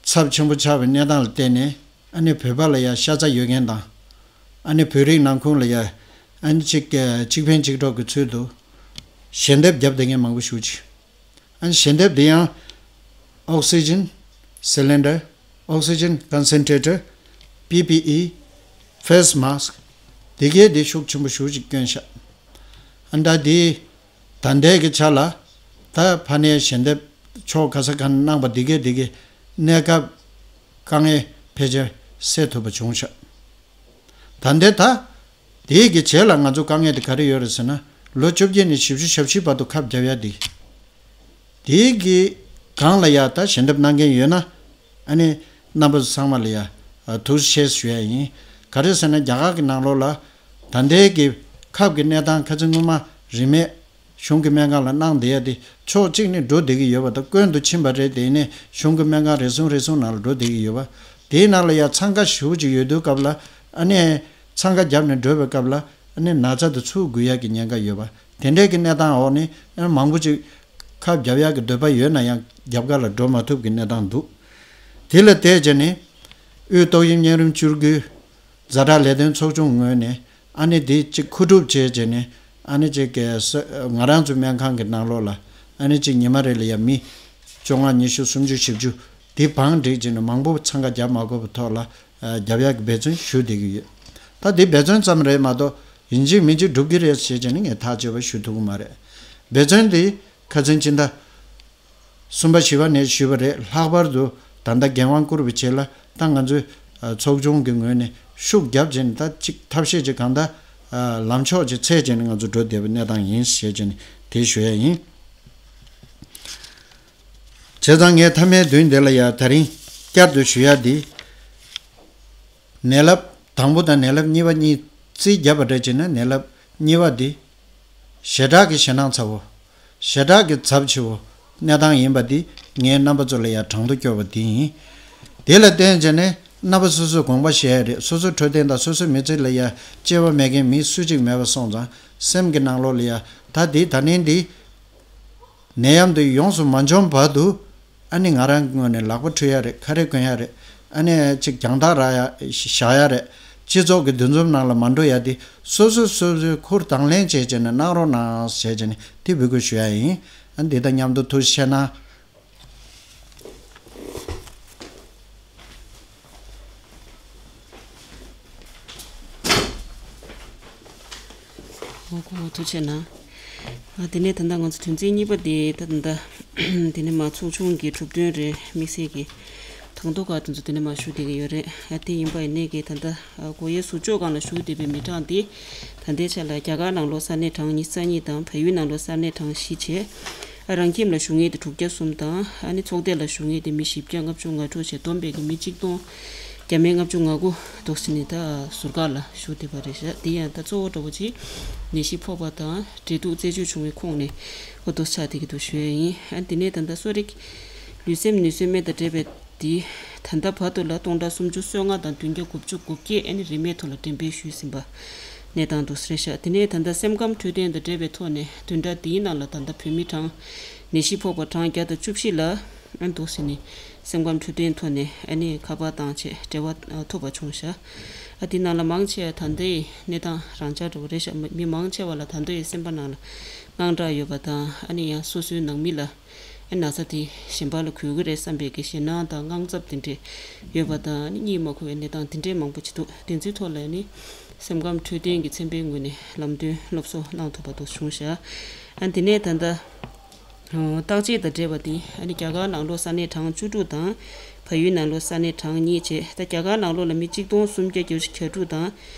ཚབས་ཆེན་པོ་ཆགས་པའི་གནས་སྟངས་ལ་བརྟེན་ནས་ཨ་ནི་བོད་པ་ལ་ཡ་ཤ་ཚ་ཡོད་མཁན་དང་ཨ་ནི་བོད་རིགས་ནང་ཁུལ་ལ་ཡ་ཨ་ནི་གཅིག་གཅིག་ཕན་གཅིག་གྲོགས་ཀྱི་ཚུལ་དུ་ཞལ་འདེབས་བརྒྱབ་བསྡད་མཁན་མང་པོ་ཞེ་ཅིག་ཨ་ནི་ཞལ་འདེབས་འདི་ཡང་ཨོག་སི་ཇན་སི་ལིན་ཌར། ཨོག་སི་ཇན་ཀོན་སེན་ཊེ་ཊར། པི་པི་ཨི། ཕེ་སི་མཱ་སི་ཀི། འདི་གས་འདི་ཤུགས་ཆེན་པོ་ཞེ་ཅིག་བསྐྱོན་ཤག་ཨ་ད་འདི་ད་ལྟའི་གི་ཆ་ལ་ད་ཕ་ནས་ཞལ་འདེབས་ཕྱོགས་ག་ས་ག་ནས་གནང་པ་འདི་གས་འདི་གས་གནས་སྐབས་དཀའ་ངལ་ཕལ་ཆེར་སེལ་ཐུབ་པ་བྱུང་ཤག་ད་ལྟའི་ད་དེའི་གི་རྗེས་ལ་ང་ཚོ་དཀའ་ངལ་དེ་ག་རེ་ཡོད་རེད་ཟེར་ན། ལོ་བཅོ་བརྒྱད་ནས་བཞི་བཅུ་ཞེ་བཞི་བར་དུ་ཁབ་རྒྱབ་ཡ་འདི། དེའི་གི་སྒང་ལ་ཡ་ད་ཞལ་འདེབས་གནང་མཁན་ཡོད་ན། ཨ་ནི་རྣམ་པ་ཚོ་ཚང་མ་ལ་ཡ་ཨ་ཐུགས་རྗེ་ཆེ་ཞུ་ཡ་ཡིན། ག་རེ་ཟེར་ན་རྒྱ་གར་གི་ནང་ལོགས་ལ་ད་ལྟའི་གི་ཁབ་གི་གནས་སྟངས་ཁ་ཚིག་སྔོན་མ་རིན་མེད་གཞུང་གི་སྨན་ཁང་ལ་གནང་བསྡད་ཡ་དེ་ཕྱོགས་གཅིག་ནས་འགྲོ་བསྡད་ཀྱི་ཡོད་པ་དང་། སྐྱོན་དུ་ཕྱིན་པ་རེད། དེ་ནས་གཞུང་གི་སྨན་ཁང་རེ་ཟུང་རེ་ཟུང་ནང་ལ་འགྲོ་བསྡད་ཀྱི་ཡོད་པ། དེའི་ནང་ལ་ཡ་འཚང་ཁ་ཞེ་པོ་ཅིག་ཡོད་དུས་སྐབས་ལ། ཨ་ནི་འཚང་ཁ་བརྒྱབ་ནས་འགྲོ་བའི་སྐབས་ལ་ཨ་ནི་ན་ཚ་དེ་ཚུར་འགོས་ཡ་གི་ཉེན་ཁ་ཡོད་པ། དེ་འདྲའི་གི་གནས་སྟངས་འོག་ནས་ཨ་ནི་མང་པོ་ཅིག་ཁབ་རྒྱབ་ཡག་གི་འདོད་པ་ཡོད་ན་ཡང་རྒྱབ་ཁ་ལ་འགྲོ་མ་ཐུབ་ཀྱི་གནས་སྟངས་འདུག་དེ་ལ་བལྟས་བྱས་ནས་དབུས་ཏོག་དབྱིབས་གཉན་རིམས་བཅུ་དགུའི་ཛ་དྲག་ལས་དོན་ཚོགས་ཆུང་ངོས་ནས་ཨ་ནི་དེ་གཅིག་མཁོ་སྒྲུབ་བྱས་བྱས་ནས། ཨ་ནི་གཅིག་གི་ས་ང་རང་ཚོའི་སྨན་ཁང་གི་ནང་ལོགས་ལ་ཨ་ནི་གཅིག་ཉི་མ་རེ་ལ་ཡ་མི་བཅོ་ལྔ་ཉི་ཤུ་སུམ་ཅུ་བཞི་བཅུ་དེ་བང་བསྒྲིགས་བྱས་ནས་མང་པོ་འཚང་ཁ་རྒྱབ་མ་དགོས་པའི་ཐོག་ལ་ཨ་རྒྱབ་ཡག་གི་འབད་བརྩོན་ཞུ་བསྡད་ཀྱི་ཡོད། ད་དེ་འབད་བརྩོན་ཙམ་རེད་མ་གཏོགས་ཡིན་གཅིག་མིན་གཅིག་འགྲུབ་ཀྱི་རེད་ཟེར་བྱས་ནས་ངས་ཐག་ཆོད་པ་ཞུ་ཐུབ་ཀྱི་མ་རེད། འབད་བརྩོན་དེ་ཁ་སང་ཕྱི་ཟླ་གསུམ་པ་བཞི་པ་ནས་ཞུས་པ་རེད། ལྷག་པར་དུ་ད་ལྟ་འགན་དབང་བསྐུར་བའི་རྗེས་ལ་ད་ང་ཚོའི་ཨ་ཚོགས་ཆུང་གི་ངོས་ནས་ཤུགས་བརྒྱབ་བྱས་ནས་ད་ཅིག་ཐབས་ཤེས་ཅིག་གང་ལྟར་ཨ་ལམ་ཕྱོགས་ཅིག་འཚོལ་བྱས་ནས་ང་ཚོ་འགྲོ་བསྡད་པའི་གནས་སྟངས་ཡིན་ཞེས་བྱས་ནས་དེ་ཞུ་ཡ་ཡིན། བྱས་ཙང་ངས་མཐའ་མའི་མདུན་དེ་ལ་ཡ་ད་རིང་བསྐྱར་དུ་ཞུ་ཡ་འདི། ནད་རླབས་དང་པོ་དང་ནད་རླབས་གཉིས་པ་གཉིས་རྩིས་བརྒྱབ་པ་འདྲ་བྱས་ན། ནད་རླབས་གཉིས་པ་འདི་ཞེ་དྲག་གི་ཞེད་སྣང་ཚ་བོ། ཞེ་དྲག་གི་ཚབས་ཆེ་བོ་གནས་སྟངས་ཡིན་པ་འདི་ངས་རྣམ་པ་ཚོ་ལ་ཡ་དྲང་དུ་སྐྱོར་བ་འདི་ཡིན། དེ་ལ་བརྟེན་བྱས་ནས་རྣམ་པ་སོ་སོས་དགོངས་པ་བཞེས་ཡ་རེད། སོ་སོའི་འཕྲོད་བསྟེན་དང་སོ་སོའི་མི་ཚེ་ལ་ཡ་སྐྱེ་བ་མེད་མཁན་མི་སུ་གཅིག་མེད་པ་སོང་ཙང་། སེམས་ཀྱི་ནང་ལོགས་ལ་ཡ་ད་འདི་ད་ནིང་འདི་ནད་ཡམས་འདི་ཡོངས་སུ་མ་འཇོམས་བར་དུ། ཨ་ནི་ང་རང་གི་ངོས་ནས་ལག་པ་འཁྲུ་ཡ་རེད། ཁ་རས་གོན་ཡ་རེད། ཨ་ནི་ཅིག་རྒྱང་ཐག་རག་ཡ་བཞག་ཡ་རེད། སྤྱི་ཚོགས་ཀྱི་འདུ་འཛོམས་ནང་ལ་མ་འགྲོ་ཡ་དེ་སོ་སོ་སོ་སོའི་ཁུར་དང་ལེན་བྱས་བྱས་ནས་གནང་རོགས་གནང་ཞེས་བྱས་ནས་དེ་འབོད་སྐུལ་ཞུ་ཡ་ཡིན། ཨ་འདི་དང་མཉམ་དུ་ཐུགས་རྗེ་ཆེ་གནང་། ངོ་གོ་ཐུགས་ཆེ་གནང་། ཨ་དེ་ནས་ད་ལྟ་ང་ཚོ་དོན་ཚན་གཉིས་པ་དེ་ད་ད་ལྟ་དེ་ནས་མ་ཚོགས་ཆུང་གི་གྲུབ་དོན་རེད། དམིགས་བསལ་གྱི་དང་ཐོག་ཁག་དེ་ཚོ་དེ་ནས་མ་ཞུ་བསྡད་ཀྱི་ཡོད་རེད། ཨ་དེ་ཡིན་པ་ཡིན་ནའི་གི་ད་ལྟ་ཨ་སྒོ་དབྱེ་ཟུར་འཇོག་སྒང་ལ་ཞུགས་བསྡད་པའི་མི་གྲངས་དེ་ད་ལྟའི་ཆ་ལ་རྒྱ་གར་ནང་ལོགས་ས་གནས་གྲངས་ཉི་ཤུ་རྩ་གཉིས་དང་། བལ་ཡུལ་ནང་ལོགས་ས་གནས་གྲངས་བཞི་བྱས། ཨ་རང་ཁྱིམ་ལ་བཞུགས་མཁན་དེ་དྲུག་བརྒྱ་གསུམ་དང་། ཨ་ནི་ཚོགས་སྡེ་ལ་བཞུགས་མཁན་དེ་མི་བཞི་བརྒྱ་ལྔ་བཅུ་ང་དྲུག་བྱས། བསྡོམས་པས་ཀྱི་མི་གཅིག་སྟོང་བརྒྱ་མེད་ལྔ་བཅུ་ང་དགུ་འདུག་ཟེར་ནས་ད་ཟུར་བཀག་ལ་བཞུགས་བསྡད་པ་རེད་ཤག་དེ་ཡང་ད་གཙོ་བོ་འདྲ་བོ་ཅིག་ནད་གཞི་ཕོག་པ་དང་འབྲེལ་གཏུག་རྩད་གཅོད་བྱུང་བའི་ཁོངས་ནས་འོ་འདུག་ཆགས་བསྡད་ཀྱི་འདུག་ཞུ་ཡ་ཡིན། ཨ་དེ་ནས་ད་ལྟ་གསོ་རིག་ལུས་སེམས་ནུས་གསོའི་སྨན་དང་འབྲེལ་བའི་དེ་ད་ལྟ་བར་དུ་ལ་སྟོང་ཕྲག་སུམ་ཅུ་སོ་ལྔ་དང་བདུན་བརྒྱ་དགུ་བཅུ་གོ་བརྒྱད་ཨ་ནི་རིན་མེད་ཐོག་ལ་འགྲེམས་སྤེལ་ཞུས་ཟིན་པ་གནས་སྟངས་འདུག་ཟེར་ཤག་དེ་ནས་ད་ལྟ་སེམས་ཁམས་འཕྲོད་བསྟེན་དང་འབྲེལ་བའི་ཐོག་ནས་བདུན་ཕྲག་འདིའི་ནང་ལ་ད་ལྟ་བོད་མི་གྲངས་ནད་གཞི་ཕོག་པ་གྲངས་བརྒྱ་དང་བཅུ་བཞི་ལ་ཨ་འདུག་ཟེར་ནས་སེམས་ཁམས་འཕྲོད་བསྟེན་ཐོག་ནས་ཨ་ནི་ཁ་པར་བཏང་བྱས་འབྲེལ་བ་ཐོབ་པ་བྱུང་ཤག་ཨ་དེ་ནང་ལ་མང་ཆེ་བ་ད་ལྟའི་གནས་སྟངས་རང་འཇགས་འདྲ་བོ་རེད་ཤག་མི་མང་ཆེ་བ་ལ་ད་ལྟའི་སེམས་པ་ནང་ལ་དངངས་སྐྲག་ཡོད་པ་དང་། ཨ་ནི་ཡང་སོ་སོའི་ནང་མི་ལ་ན་ཚ་དེ་གཞན་པ་ལ་འགོས་ཀྱི་རེད་བསམ་པའི་གི་ཞེད་སྣང་དང་དངངས་འཚབ་དེ་འདྲས་ཡོད་པ་དང་། གཉིད་མ་ཁུག་པའི་གནས་སྟངས་དེ་འདྲས་མང་པོ་ཅིག་འདུག་དེ་ཚོའི་ཐོག་ལ་ནི་སེམས་ཁམས་འཕྲོད་བསྟེན་གྱི་ཚན་པའི་ངོས་ནས་ལམ་སྟོན་སློབ་གསོ་གནང་ཐུབ་པ་དེ་བྱུང་ཤག་ཨ་དེ་ནས་ད་ལྟ་བརྟག་དཔྱད་དང་འབྲེལ་བ་དེ་ཨ་ནི་རྒྱ་གར་ནང་ལོགས་ས་གནས་གྲངས་བཅུ་དྲུག་དང་། བལ་ཡུལ་ནང་ལོགས་ས་གནས་གྲངས་གཉིས་བྱས། ད་རྒྱ་གར་ནང་ལོགས་ལ་མི་གཅིག་སྟོང་སུམ་བརྒྱ་བརྒྱད་ཅུ་གྱ་དྲུག་དང་།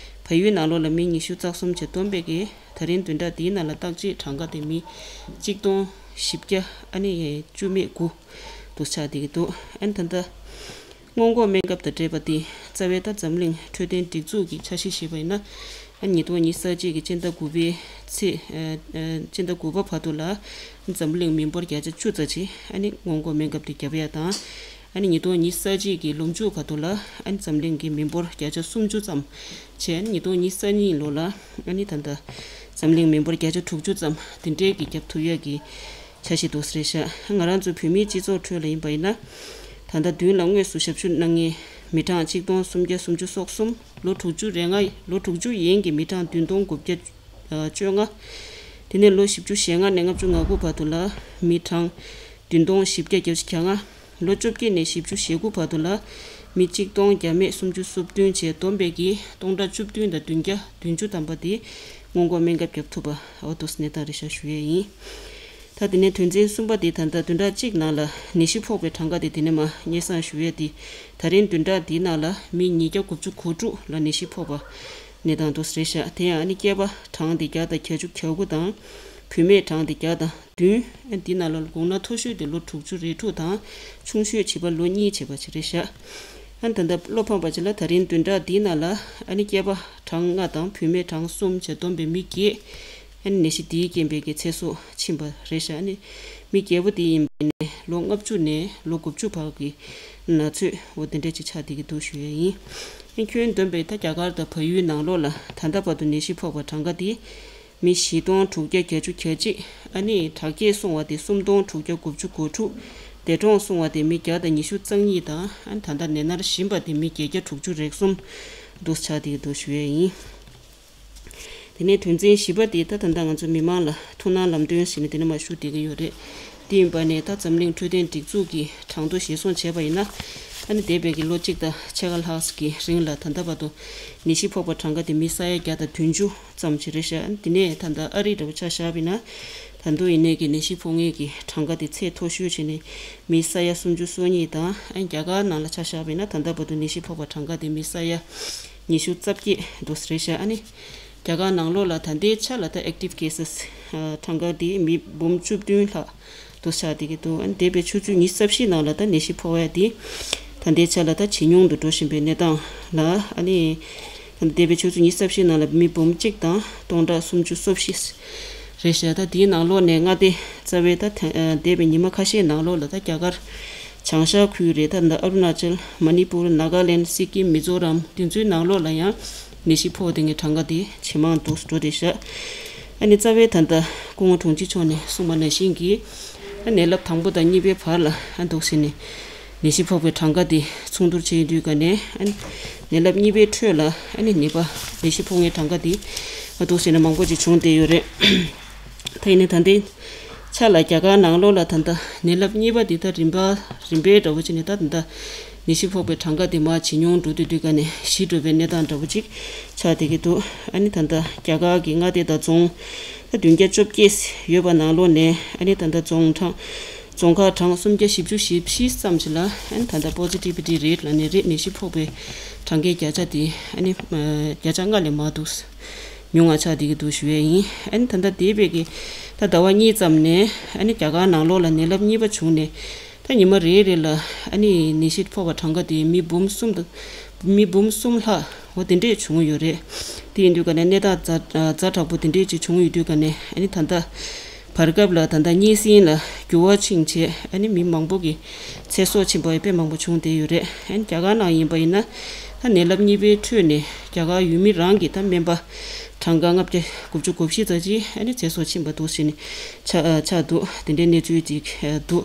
བལ་ཡུལ་ནང་ལོགས་ལ་མི་ཉི་ཤུ་རྩ་གསུམ་བྱས། བསྡོམས་པས་ཀྱི་ད་རིང་བདུན་ཕྲག་འདིའི་ནང་ལ་བརྟག་དཔྱད་གྲངས་ཀ་དེ་མི་གཅིག་སྟོང་བཞི་བརྒྱ་ཨ་ནི་བཅུ་མེད་དགུ་འདུག་ཆགས་བསྡད་ཀྱི་འདུག་ཨ་ནི་ད་ལྟ་སྔོན་འགོག་སྨན་ཁབ་དང་འབྲེལ་བ་དེ་རྩ་བའི་ད་འཛམ་གླིང་འཕྲོད་བསྟེན་སྒྲིག་འཛུགས་ཀྱི་འཆར་གཞི་བཞེས་པ་ཡིན་ན། ཨ་ནི་ཉིས་སྟོང་ཉི་ཤུ་རྩ་གཅིག་གི་སྤྱི་ཟླ་དགུ་པའི་ཚེས་ཨ་ཨ་སྤྱི་ཟླ་དགུ་པ་བར་དུ་ལ་འཛམ་གླིང་མི་འབོར་བརྒྱ་ཆ་བཅུ་ཙམ་ཅིག་ཨ་ནི་སྔོན་འགོག་སྨན་ཁབ་དེ་བརྒྱབ་ཡ་དང་། ཨ་ནི་ཉིས་སྟོང་ཉི་ཤུ་རྩ་གཅིག་གི་ལོ་མཇུག་བར་དུ་ལ་ཨ་ནི་འཛམ་གླིང་གི་མི་འབོར་བརྒྱ་ཆ་སུམ་ཅུ་ཙམ་བྱས། ཨ་ནི་ཉིས་སྟོང་ཉི་ཤུ་རྩ་གཉིས་ལོ་ལ་ཨ་ནི་ད་ལྟ་འཛམ་གླིང་མི་འབོར་བརྒྱ་ཆ་དྲུག་ཅུ་ཙམ་དེ་འདྲའི་གི་བརྒྱབ་ཐུབ་ཡ་གི་འཆར་གཞི་འདུག་ཟེར་ཤག་ང་རང་ཚོ་བོད་མིའི་སྤྱི་ཚོགས་ཁྲོད་ལ་ཡིན་པ་ཡིན་ན། ད་ལྟ་མདུན་ལ་དངོས་སུ་ཞབས་ཞུ་གནང་མཁན་མི་གྲངས་གཅིག་སྟོང་སུམ་བརྒྱ་སུམ་ཅུ་སོ་གསུམ། ལོ་དྲུག་ཅུ་རེ་ལྔ། ལོ་དྲུག་ཅུ་ཡན་གྱི་མི་གྲངས་བདུན་སྟོང་དགུ་བརྒྱ་བཅོ་ལྔ། དེ་ནས་ལོ་བཞི་བཅུ་ཞེ་ལྔ་ནས་ལྔ་བཅུ་ང་དགུ་བར་དུ་ལ་མི་གྲངས་བདུན་སྟོང་བཞི་བརྒྱ་བརྒྱད་ཅུ་གྱ་ལྔ། ལོ་བཅོ་བརྒྱད་ནས་བཞི་བཅུ་ཞེ་དགུ་བར་དུ་ལ་ མི་གཅིག་སྟོང་བརྒྱ་མེད་སུམ་ཅུ་སོ་བདུན་བྱས་བསྡོམས་པས་ཀྱི་སྟོང་ཕྲག་བཅུ་བདུན་དང་བདུན་བརྒྱ་བདུན་ཅུ་ཐམ་པ་དེ་སྔོན་འགོག་སྨན་ཁབ་བརྒྱབ་ཐུབ་པ་འོ་འདུག་སེ་གནས་སྟངས་རེད་ཤག་ཞུ་ཡས་ཡིན། ད་དེ་ནས་དོན་ཚན་གསུམ་པ་དེ་ད་ལྟ་བདུན་ཕྲག་གཅིག་ནང་ལ་ནད་གཞི་ཕོག་པའི་གྲངས་ཀ་དེ་དེ་ནས་མར་སྙན་སེང་ཞུ་ཡས་དེ། ད་རིང་བདུན་ཕྲག་འདིའི་ནང་ལ་མི་ཉིས་བརྒྱ་དགུ་བཅུ་གོ་དྲུག་ལ་ནད་གཞི་ཕོག་པ་གནས་སྟངས་འདུག་སེ་རེད་ཤག་དེ་ཡང་ཨ་ནི་སྐྱེས་པ་གྲངས་དེ་བརྒྱ་དང་བརྒྱད་ཅུ་གྱ་དགུ་དང་། བུད་མེད་གྲངས་དེ་བརྒྱ་དང་བདུན། ཨ་འདི་ནང་ལ་དགུང་ལོ་མཐོ་ཤོས་དེ་ལོ་དྲུག་ཅུ་རེ་དྲུག་དང་། ཆུང་ཤོས་བྱིས་པ་ལོ་གཉིས་བྱས་པ་ཅིག་རེད་ཤག་ཨ་ནི་ད་ལྟ་བློ་ཕམ་པ་ཅིག་ལ་ད་རིང་བདུན་ཕྲག་འདིའི་ནང་ལ་ཨ་ནི་སྐྱེས་པ་གྲངས་ལྔ་དང་བུད་མེད་གྲངས་གསུམ་བྱས་བསྡོམས་པའི་མི་བརྒྱད། ཨ་ནི་ནད་གཞི་འདིའི་རྐྱེན་པས་ཀྱི་ཚེ་སྲོག་ཕྱིན་པ་རེད་ཤག་ཨ་ནི་མི་བརྒྱད་པོ་དེ་ཡིན་པ་ནས་ལོ་ལྔ་བཅུ་ནས་ལོ་དགུ་བཅུ་བར་གྱི་ན་ཚོད་འོ་དེ་འདྲས་ཅིག་ཆགས་བསྡད་ཀྱི་འདུག་ཞུ་ཡས་ཡིན། ཨ་ནི་ཁྱོན་བསྡོམས་པས་ད་རྒྱ་གར་དང་བལ་ཡུལ་ནང་ལོགས་ལ་ད་ལྟ་བར་དུ་ནད་གཞི་ཕོག་པ་གྲངས་ཀ་དེ། མི་བཞི་སྟོང་དྲུག་བརྒྱ་བརྒྱད་ཅུ་གྱ་གཅིག་ཨ་ནི་དྲག་སྐྱེད་སོང་བ་དེ་སུམ་སྟོང་དྲུག་བརྒྱ་དགུ་བཅུ་གོ་དྲུག་འདས་གྲོངས་སོང་བ་དེ་མི་བརྒྱ་དང་ཉི་ཤུ་རྩ་གཉིས་དང་ཨ་ནི་ད་ལྟ་ནད་མནར་བཞིན་པ་དེ་མི་བརྒྱད་བརྒྱ་དྲུག་ཅུ་རེ་གསུམ་འདུག་ཆགས་བསྡད་ཀྱི་འདུག་ཞུ་ཡས་ཡིན། དེ་ནས་དོན་ཚན་བཞི་པ་དེ་ད་ད་ལྟ་ང་ཚོ་མི་མང་ལ་ཐུགས་སྣང་ལམ་སྟོན་ཟེར་ནས་དེ་ནས་མར་ཞུ་བསྡད་ཀྱི་ཡོད་རེད། དེ་ཡིན་པ་ནས་ད་འཛམ་གླིང་འཕྲོད་བསྟེན་སྒྲིག་འཛུགས་ཀྱི་གྲངས་ཐོ་གཞིར་བཟུང་བྱས་པ་ཡིན་ན། ཨ་ནི་འདས་པའི་གི་ལོ་གཅིག་དང་ཕྱེད་ཀ་ལྷག་གི་རིང་ལ་ད་ལྟ་བར་དུ་ནད་གཞི་ཕོག་པ་གྲངས་ཀ་དེ་མི་ས་ཡ་བརྒྱ་དང་བདུན་ཅུ་ཙམ་ཅིག་རེད་ཤག་ཨ་ནི་དེ་ནས་ད་ལྟ་ཨ་རི་འདྲ་པོ་ཆ་བཞག་པ་ཡིན་ན། ད་དུང་ཡིན་ནའི་གི་ནད་གཞི་ཕོག་མཁན་གྱི་གྲངས་ཀ་དེ་ཚད་མཐོ་ཤོས་བྱས་ནས་མི་ས་ཡ་སུམ་ཅུ་སོ་གཉིས་དང་ཨ་ནི་རྒྱ་གར་ནང་ལ་ཆ་བཞག་པ་ཡིན་ན་ད་ལྟ་བར་དུ་ནད་གཞི་ཕོག་པ་གྲངས་ཀ་དེ་མི་ས་ཡ་ཉི་ཤུ་རྩ་བརྒྱད་འདུག་སེ་རེད་ཤག་ཨ་ནི། རྒྱ་གར་ནང་ལོགས་ལ་ད་ལྟའི་ཆ་ལ་ད་active cases་གྲངས་ཀ་དེ་མི་འབུམ་བཅུ་བདུན་ལྷག་འདུག་ཆགས་བསྡད་ཀྱི་འདུག་ཨ་ནི་འདས་པའི་ཆུ་ཚོད་ཉི་ཤུ་རྩ་བཞི་ནང་ལ་ད་ནད་གཞི་ཕོག་ཡ་དེ་ད་ལྟའི་ཆ་ལ་ད་ཇེ་ཉུང་དུ་འགྲོ་བཞིན་པའི་གནས་སྟངས་ལ་ཨ་ནི་ད་ལྟ་འདས་པའི་ཆུ་ཚོད་ཉི་ཤུ་རྩ་བཞི་ནང་ལ་མི་འབུམ་གཅིག་དང་སྟོང་ཕྲག་སུམ་ཅུ་སོ་བཞི་རེད་ཤག་ད་དེའི་ནང་ལོགས་ནས་མངའ་སྡེ་རྩ་བའི་ད་འདས་པའི་ཉི་མ་ཁ་ཤས་ནང་ལོགས་ལ་ད་རྒྱ་གར་བྱང་ཤར་ཁུལ་རེད། ད་ད་ཨ་རུ་ན་ཅལ། མ་ནི་པུར། ནཱ་ག་ལེན། སི་ཀིམ། མི་ཛོ་རམ་དེ་ཚོའི་ནང་ལོགས་ལ་ཡང་ནད་གཞི་ཕོག་བསྡད་མཁན་གྲངས་ཀ་དེ་ཇེ་མང་དུ་འགྲོ་བསྡད་ཤག་ཨ་ནི་རྩ་བའི་ད་ལྟ་སྐུ་ངོ་དྲུང་ཆེ་མཆོག་ནས་གསུངས་པ་ནང་བཞིན་གྱི་ཨ་ནད་རླབས་དང་པོ་དང་གཉིས་པའི་བར་ལ་ཨ་འདུག་སེ་ནས་ནད་གཞི་ཕོག་པའི་གྲངས་ཀ་དེ་མཚུངས་བསྡུར་བྱས་ཡོང་དུས་ག་ནས་ཨ་ནད་རླབས་གཉིས་པའི་ཁྲོད་ལ་ཨ་ནི་ནད་པ་ནད་གཞི་ཕོག་མཁན་གྲངས་ཀ་དེ་ཨ་འདུག་སེ་ནས་མང་པོ་ཅིག་བྱུང་བསྡད་ཡོད་རེད། ད་ཡིན་ནའི་ད་ལྟའི་ཆ་ལ་རྒྱ་གར་ནང་ལོགས་ལ་ད་ལྟ་ནད་རླབས་གཉིས་པ་འདི་ད་རིམ་པ་རིམ་པས་འདྲ་བོ་བྱས་ནས་ད་ད་ལྟ་ནད་གཞི་ཕོག་པའི་གྲངས་ཀ་དེ་མར་ཇེ་ཉུང་འགྲོ་དུས་དུས་ག་ནས་ཞི་འགྲོ་བའི་གནས་སྟངས་འདྲ་བོ་ཅིག་ཆགས་བསྡད་ཀྱི་འདུག་ཨ་ནི་ད་ལྟ་རྒྱ་གར་གྱི་མངའ་སྡེ་དང་རྫོང་ད་བདུན་བརྒྱ་བཅོ་བརྒྱད་ཡོད་པ་ནང་ལོགས་ནས་ཨ་ནི་ད་ལྟ་རྫོང་གྲངས་རྫོང་ཁག་གྲངས་སུམ་བརྒྱ་བཞི་བཅུ་ཞེ་བཞི་ཙམ་ཞིག་ལ་ཨ་ནི་ད་ལྟ་positivity rate་ལབ་ནས་རེད། ནད་གཞི་ཕོག་པའི་གྲངས་ཀའི་བརྒྱ་ཆ་དེ་ཨ་ནི་བརྒྱ་ཆ་ལྔ་ལས་མར་འདུག་ཉུང་བ་ཆགས་བསྡད་ཀྱི་འདུག་ཞུ་ཡས་ཡིན། ཨ་ནི་ད་ལྟ་འདས་པའི་གི་ད་ཟླ་བ་གཉིས་ཙམ་ནས་ཨ་ནི་རྒྱ་གར་ནང་ལོགས་ལ་ནད་རླབས་གཉིས་པ་བྱུང་ནས་ད་ཉི་མ་རེ་རེ་ལ་ཨ་ནི་ནད་གཞི་ཕོག་པ་གྲངས་ཀ་དེ་མི་འབུམ་གསུམ་དང་མི་འབུམ་གསུམ་ལྷག་འོ་དེ་འདྲས་བྱུང་ཡོད་རེད། དེ་ཡིན་དུས་ག་ནས་གནས་སྟངས་ཛ་ཛ་དྲག་པོ་དེ་འདྲས་ཅིག་བྱུང་ཡོད་དུས་ག་ནས་ཨ་ནི་ད་ལྟ་བར་སྐབས་ལ་ད་ལྟ་གཉན་སྲིན་ལ་འགྱུར་བ་ཕྱིན་བྱས་ཨ་ནི་མི་མང་པོ་གི་ཚེ་སྲོག་ཕྱིན་པ་དཔེ་མང་པོ་བྱུང་བསྡད་ཡོད་རེད། ཨ་ནི་རྒྱ་གར་ནང་ཡིན་པ་ཡིན་ན་ད་ནད་རླབས་གཉིས་པའི་ཁྲོད་ནས་རྒྱ་གར་ཡུལ་མི་རང་གི་ད་སྨན་པ་གྲངས་ཀ་ལྔ་བརྒྱ་དགུ་བཅུ་གོ་བཞི་ཙམ་ཅིག་ཨ་ནི་ཚེ་སྲོག་ཕྱིན་པ་འདུག་ཟེར་ནས་ཆགས་ཆགས་འདུག་དེ་འདྲའི་གནས་ཚུལ་ཅིག་འདུག་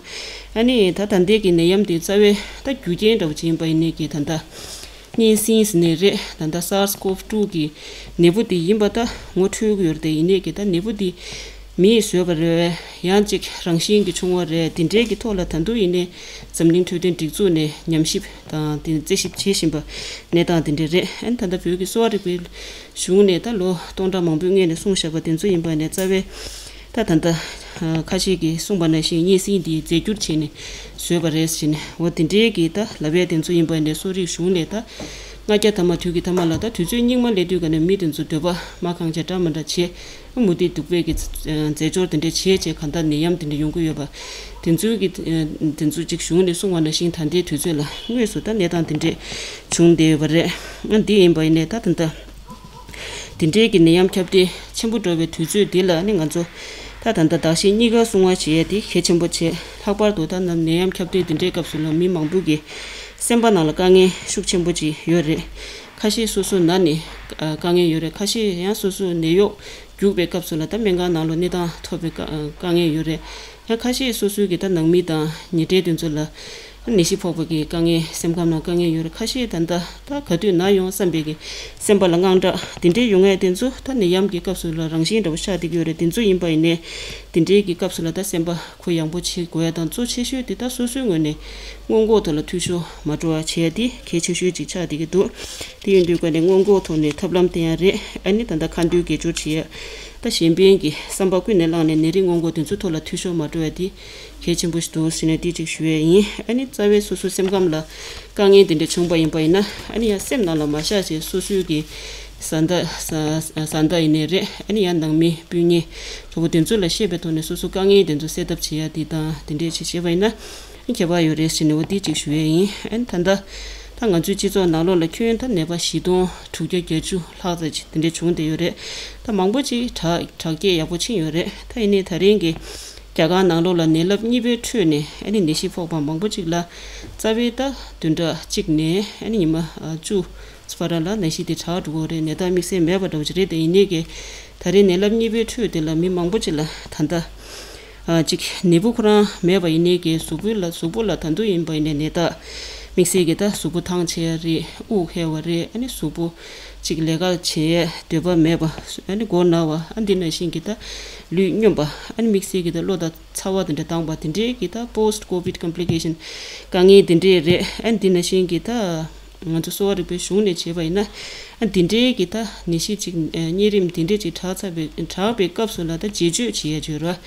ཨ་ནི་ད་ད་ལྟའི་གི་ནད་ཡམས་དེ་རྩ་བའི་ད་རྒྱུ་རྐྱེན་འདྲ་བོ་ཅིག་ཡིན་པ་ཡིན་ནའི་གི་ད་ལྟ་གཉན་སྲིན་ཟེར་ནས་རེད། ད་ལྟ་SARS-CoV-two་གི་ནད་འབུ་དེ་ཡིན་པ་ད་ངོ་འཕྲོད་ཀྱི་ཡོད་རེད་དེ། ཡིན་ནའི་གི་ད་ནད་འབུ་དེ་མིས་བཟོས་པ་རེད། ཡང་ཅིག་རང་བཞིན་གྱི་བྱུང་བ་རེད། དེ་འདྲའི་གི་ཐོག་ལ་ད་དུང་ཡིན་ནའི་འཛམ་གླིང་འཕྲོད་བསྟེན་སྒྲིག་འཛུགས་ནས་ཉམས་ཞིབ་དང་དེ་རྩད་ཞིབ་བྱེད་བཞིན་པ་གནས་སྟངས་དེ་འདྲ་རེད། ཨ་ནི་ད་ལྟ་བོད་ཀྱི་གསོ་བ་རིག་པའི་གཞུང་ནས་ད་ལོ་སྟོང་ཕྲག་མང་པོའི་སྔོན་ནས་གསུངས་བཞག་པ་དེ་ཚོ་ཡིན་པ་ནས་རྩ་བའི་ད་ད་ལྟ་ཁ་ཤས་ཀྱིས་གསུངས་པ་ནང་བཞིན་གཉན་སྲིན་འདི་རྫས་འགྱུར་བྱས་ནས་བཟོས་པ་རེད་ཟེར་ནས་འོ་དེ་འདྲའི་གི་ད་ལབ་ཡས་དེ་ཚོ་ཡིན་པ་ནས་གསོ་རིག་གཞུང་ནས་ད་ལྔ་བརྒྱ་ཐམ་པ་དུས་ཀྱི་ཐ་མ་ལ་ད་དུས་ཚོད་སྙིགས་མ་སླེབས་དུས་ག་ནས་མི་དེ་ཚོ་འདོད་པ་མ་ཁེངས་བྱས་འདྲ་མི་འདྲ་བྱས། མུ་ཏིག་གདུག་པའི་གི་རྫས་སྦྱོར་དེ་འདྲ་བྱས་བྱས་གང་ལྟར་ནད་ཡམས་དེ་འདྲ་ཡོང་གི་ཡོད་པ། དེ་ཚོའི་གི་དེ་ཚོ་གཅིག་གཞུང་ནས་གསུངས་པ་ནང་བཞིན་ད་ལྟའི་དུས་ཚོད་ལ་དངོས་སུ་ད་གནས་སྟངས་དེ་འདྲས་བྱུང་བསྡད་ཡོད་པ་རེད། ཨ་འདི་ཡིན་པ་ཡིན་ནའི་ད་ད་ལྟ་དེ་འདྲའི་གི་ནད་ཡམས་ཁྱབ་གདལ་ཆེན་པོ་འགྲོ་བའི་དུས་ཚོད་འདི་ལ་ནི་ང་ཚོ་ད་ད་ལྟ་གདགས་གཞི་གཉིས་ཀ་སྲུང་བ་བྱེད་ཡས་དེ་གལ་ཆེན་པོ་བྱེད། ལྷག་པར་དུ་ད་ནད་ཡམས་ཁྱབ་གདལ་དེ་འདྲའི་སྐབས་སུ་ལ་མི་མང་པོ་གི་སེམས་པ་ནང་ལ་དཀའ་ངལ་ཤུགས་ཆེན་པོ་ཅིག་ཡོད་རེད། ཁ་ཤས་སོ་སོ་ན་ནས་དཀའ་ངལ་ཡོད་རེད། ཁ་ཤས་ཡང་སོ་སོ་ནད་གཡོག་རྒྱུག་པའི་སྐབས་སུ་ལ་ད་སྨན་ཁང་ནང་ལ་གནས་སྟངས་ཐོབ་པའི་དཀའ་དཀའ་ངལ་ཡོད་རེད། ཡང་ཁ་ཤས་སོ་སོའི་གི་ད་ནང་མི་དང་ཉེ་འབྲེལ་དེ་ཚོ་ལ་ ནད་གཞི་ཕོག་པ་གི་དཀའ་ངལ། སེམས་ཁམས་ནང་དཀའ་ངལ་ཡོད་རེད། ཁ་ཤས་ད་ལྟ་ད་ག་དུས་ན་ཡོང་བསམ་པའི་གི་སེམས་པ་ལ་དངངས་སྐྲག་དེ་འདྲའི་ཡོང་ཡས་དེ་ཚོ་ད་ནད་ཡམས་ཀྱི་སྐབས་སུ་ལ་རང་བཞིན་འདྲ་བོ་ཤར་བསྡད་ཀྱི་ཡོད་རེད། དེ་ཚོ་ཡིན་པ་ཡིན་ནའི་དེ་འདྲའི་གི་སྐབས་སུ་ལ་ད་སེམས་པ་གུ་ཡངས་པོ་བྱེད་དགོས་ཡ་དང་། གཙོ་ཆེ་ཤོས་དེ་ད་སོ་སོའི་ངོས་ནས་སྔོན་འགོག་ཐོག་ལ་འཐུས་ཤོར་མ་འགྲོ་བ་བྱེད་ཡ་དེ་གལ་ཆེ་ཤོས་ཅིག་ཆགས་བསྡད་ཀྱི་འདུག་དེ་ཡིན་དུས་ཀ་ནས་སྔོན་འགོག་ཐོག་ནས་ཐབས་ལམ་བསྟེན་ཡ་རེད། ཨ་ནི་ད་ལྟ་ཁ་འདོན་དགེ་སྦྱོར་བྱེད་ཡ། ད་གཞན་ཕན་གྱི་བསམ་པ་ཀུན་ནས་བསླངས་ནས་ནད་རིགས་སྔོན་འགོག་དེ་ཚོའི་ཐོག་ལ་འཐུས་ཤོར་མ་འགྲོ་བ་དེ་གལ་ཆེན་པོ་ཞིག་འདུག་ཟེར་ནས་དེ་གཅིག་ཞུ་ཡས་ཡིན། ཨ་ནི་རྩ་བའི་སོ་སོའི་སེམས་ཁམས་ལ་དཀའ་ངལ་དེ་འདྲ་བྱུང་པ་ཡིན་པ་ཡིན་ན། ཨ་ནི་ཡང་སེམས་ནང་ལ་མ་བཞག་བྱས་སོ་སོའི་གི་བཟའ་ཟླ་བཟའ་ཟླ་ཡིན་ནའི་རེད། ཨ་ནི་ཡང་ནང་མི་སྤུན་ཉེ་གྲོགས་པོ་དེ་ཚོ་ལ་བཤད་པའི་ཐོག་ནས་སོ་སོའི་དཀའ་ངལ་དེ་ཚོ་སེལ་ཐབས་བྱེད་ཡ་དེ་དང་དེ་འདྲས་ཅིག་བྱས་པ་ཡིན་ན། ཁྱད་པར་ཡོད་རེད་ཟེར་ནས་འོ་དེ་གཅིག་ཞུ་ཡས་ཡིན། ཨ་ནི་ད་ལྟ་ད་ང་ཚོའི་སྤྱི་ཚོགས་ནང་ལོགས་ལ་ཁྱོན་ད་ནད་པ་བཞི་སྟོང་དྲུག་བརྒྱ་བརྒྱད་ཅུ་ལྷག་ཙམ་ཅིག་དེ་འདྲས་བྱུང་བསྡད་ཡོད་རེད། ད་མང་པོ་ཅིག་དྲག་དྲག་སྐྱེད་ཡག་པོ་ཕྱིན་ཡོད་རེད། ད་ཡིན་ནའི་ད་རིང་གི་རྒྱ་གར་ནང་ལོགས་ལ་ནད་རླབས་གཉིས་པའི་ཁྲོད་ནས་ཨ་ནི་ནད་གཞི་ཕོག་པ་མང་པོ་ཅིག་ལ་རྩ་བའི་ད་བདུན་ཕྲག་གཅིག་ནས་ཨ་ནི་ཉི་མ་བཅུ་བར་ལ་ནད་གཞི་དེ་དྲག་འགྲོ་གི་རེད། ནད་རྟགས་དམིགས་བསལ་མེད་པ་འདྲ་བོ་ཅིག་རེད། དེ་ཡིན་ནའི་གི་ད་རེས་ནད་རླབས་གཉིས་པའི་ཁྲོད་དེ་ལ་མི་མང་པོ་ཅིག་ལ་ད་ལྟ་ཨ་ཅིག་ནད་འབུ་ཁོ་རང་མེད་པ་ཡིན་ནའི་གི་གཟུགས་པོ་ལ་གཟུགས་པོ་ལ་ད་དུང་ཡིན་པ་ཡིན་ནའི་ནད་རྟགས་དམིགས་བསལ་གི་ད་གཟུགས་པོ་ཐང་ཆད་ཡ་རེད། དབུགས་ཧལ་བ་རེད། ཨ་ནི་གཟུགས་པོ་ཅིག་ལས་ཀ་བྱེད་ཡའི་འདོད་པ་མེད་པ། ཨ་ནི་མགོ་ན་བ། ཨ་འདི་ནང་བཞིན་གི་ད་ལུས་སྙོམས་པ། ཨ་ནི་དམིགས་བསལ་གི་ད་གློ་དང་ཚ་བ་དེ་འདྲ་བཏང་པ་དེ་འདྲའི་གི་ད་post covid complication དཀའ་ངལ་དེ་འདྲས་རེད། ཨ་འདི་ནང་བཞིན་གི་ད་ང་ཚོ་གསོ་བ་རིག་པའི་གཞུང་ནས་བྱས་པ་ཡིན་ན། ཨ་འདི་འདྲའི་གི་ད་ནད་གཞི་ཅིག་གཉན་རིམས་དེ་འདྲས་ཅིག་དྲག་ཚར་བའི་དྲག་པའི་སྐབས་སུ་ལ་ད་རྗེས་གཅོད་བྱེད་ཡ་བརྗོད་ར།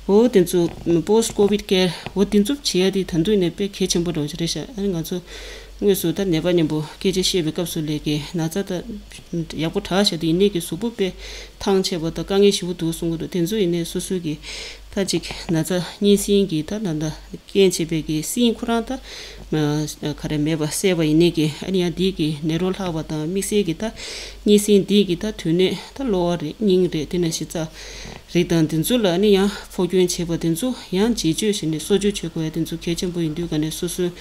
འོ་དེ་ཚོ་post covid care འོ་དེ་ཚོ་བྱེད་ཡ་དེ་ད་དུང་ནས་དཔེ་གལ་ཆེན་པོ་འདྲ་བོ་ཅིག་རེད་ཤག་ཨ་ནི་ང་ཚོ་དངོས་སུ་ད་ནད་པ་མཉམ་པོ་སྐད་ཆ་བཤད་པའི་སྐབས་སུ་ལས་ཀའི་ན་ཚ་ད་ཡག་པོ་དྲག་ཤག་དེ་ཡིན་ནའི་གི་གཟུགས་པོ་དཔེ་ཐང་ཆད་པ་དང་དཀའ་ངལ་ཞེ་པོ་འདུག་གསུང་གི་འདུག་དེ་ཚོ་ཡིན་ནའི་སོ་སོའི་གི་ད་ཅིག་ན་ཚ་གཉན་སྲིན་གྱི་ད་ད་ད་རྐྱེན་བྱེད་པའི་གི་སྲིན་ཁོ་རང་ད་ག་རེ་མེད་པ་བསལ་བ་ཡིན་ནའི་གི་ཨ་ནི་ཡང་དེའི་གི་ནད་རོ་ལྷག་པ་དང་དམིགས་བསལ་གི་ད་གཉན་སྲིན་དེའི་གི་ད་དུས་ནད་ད་གློ་བ་རེད། སྙིང་རེད། དེ་ནང་བཞིན་རྩ་རིགས་དང་དེ་ཚོ་ལ་ནི་ཡང་འཕོ་སྐྱོན་བྱེད་པ་དེ་ཚོ་ཡང་རྗེས་གཅོད་བྱས་ནས་གསོ་བཅོས་བྱེད་དགོས་ཡ་དེ་ཚོ་གལ་ཆེན་པོ་ཡིན་དུས་ག་ནས་སོ་སོའི་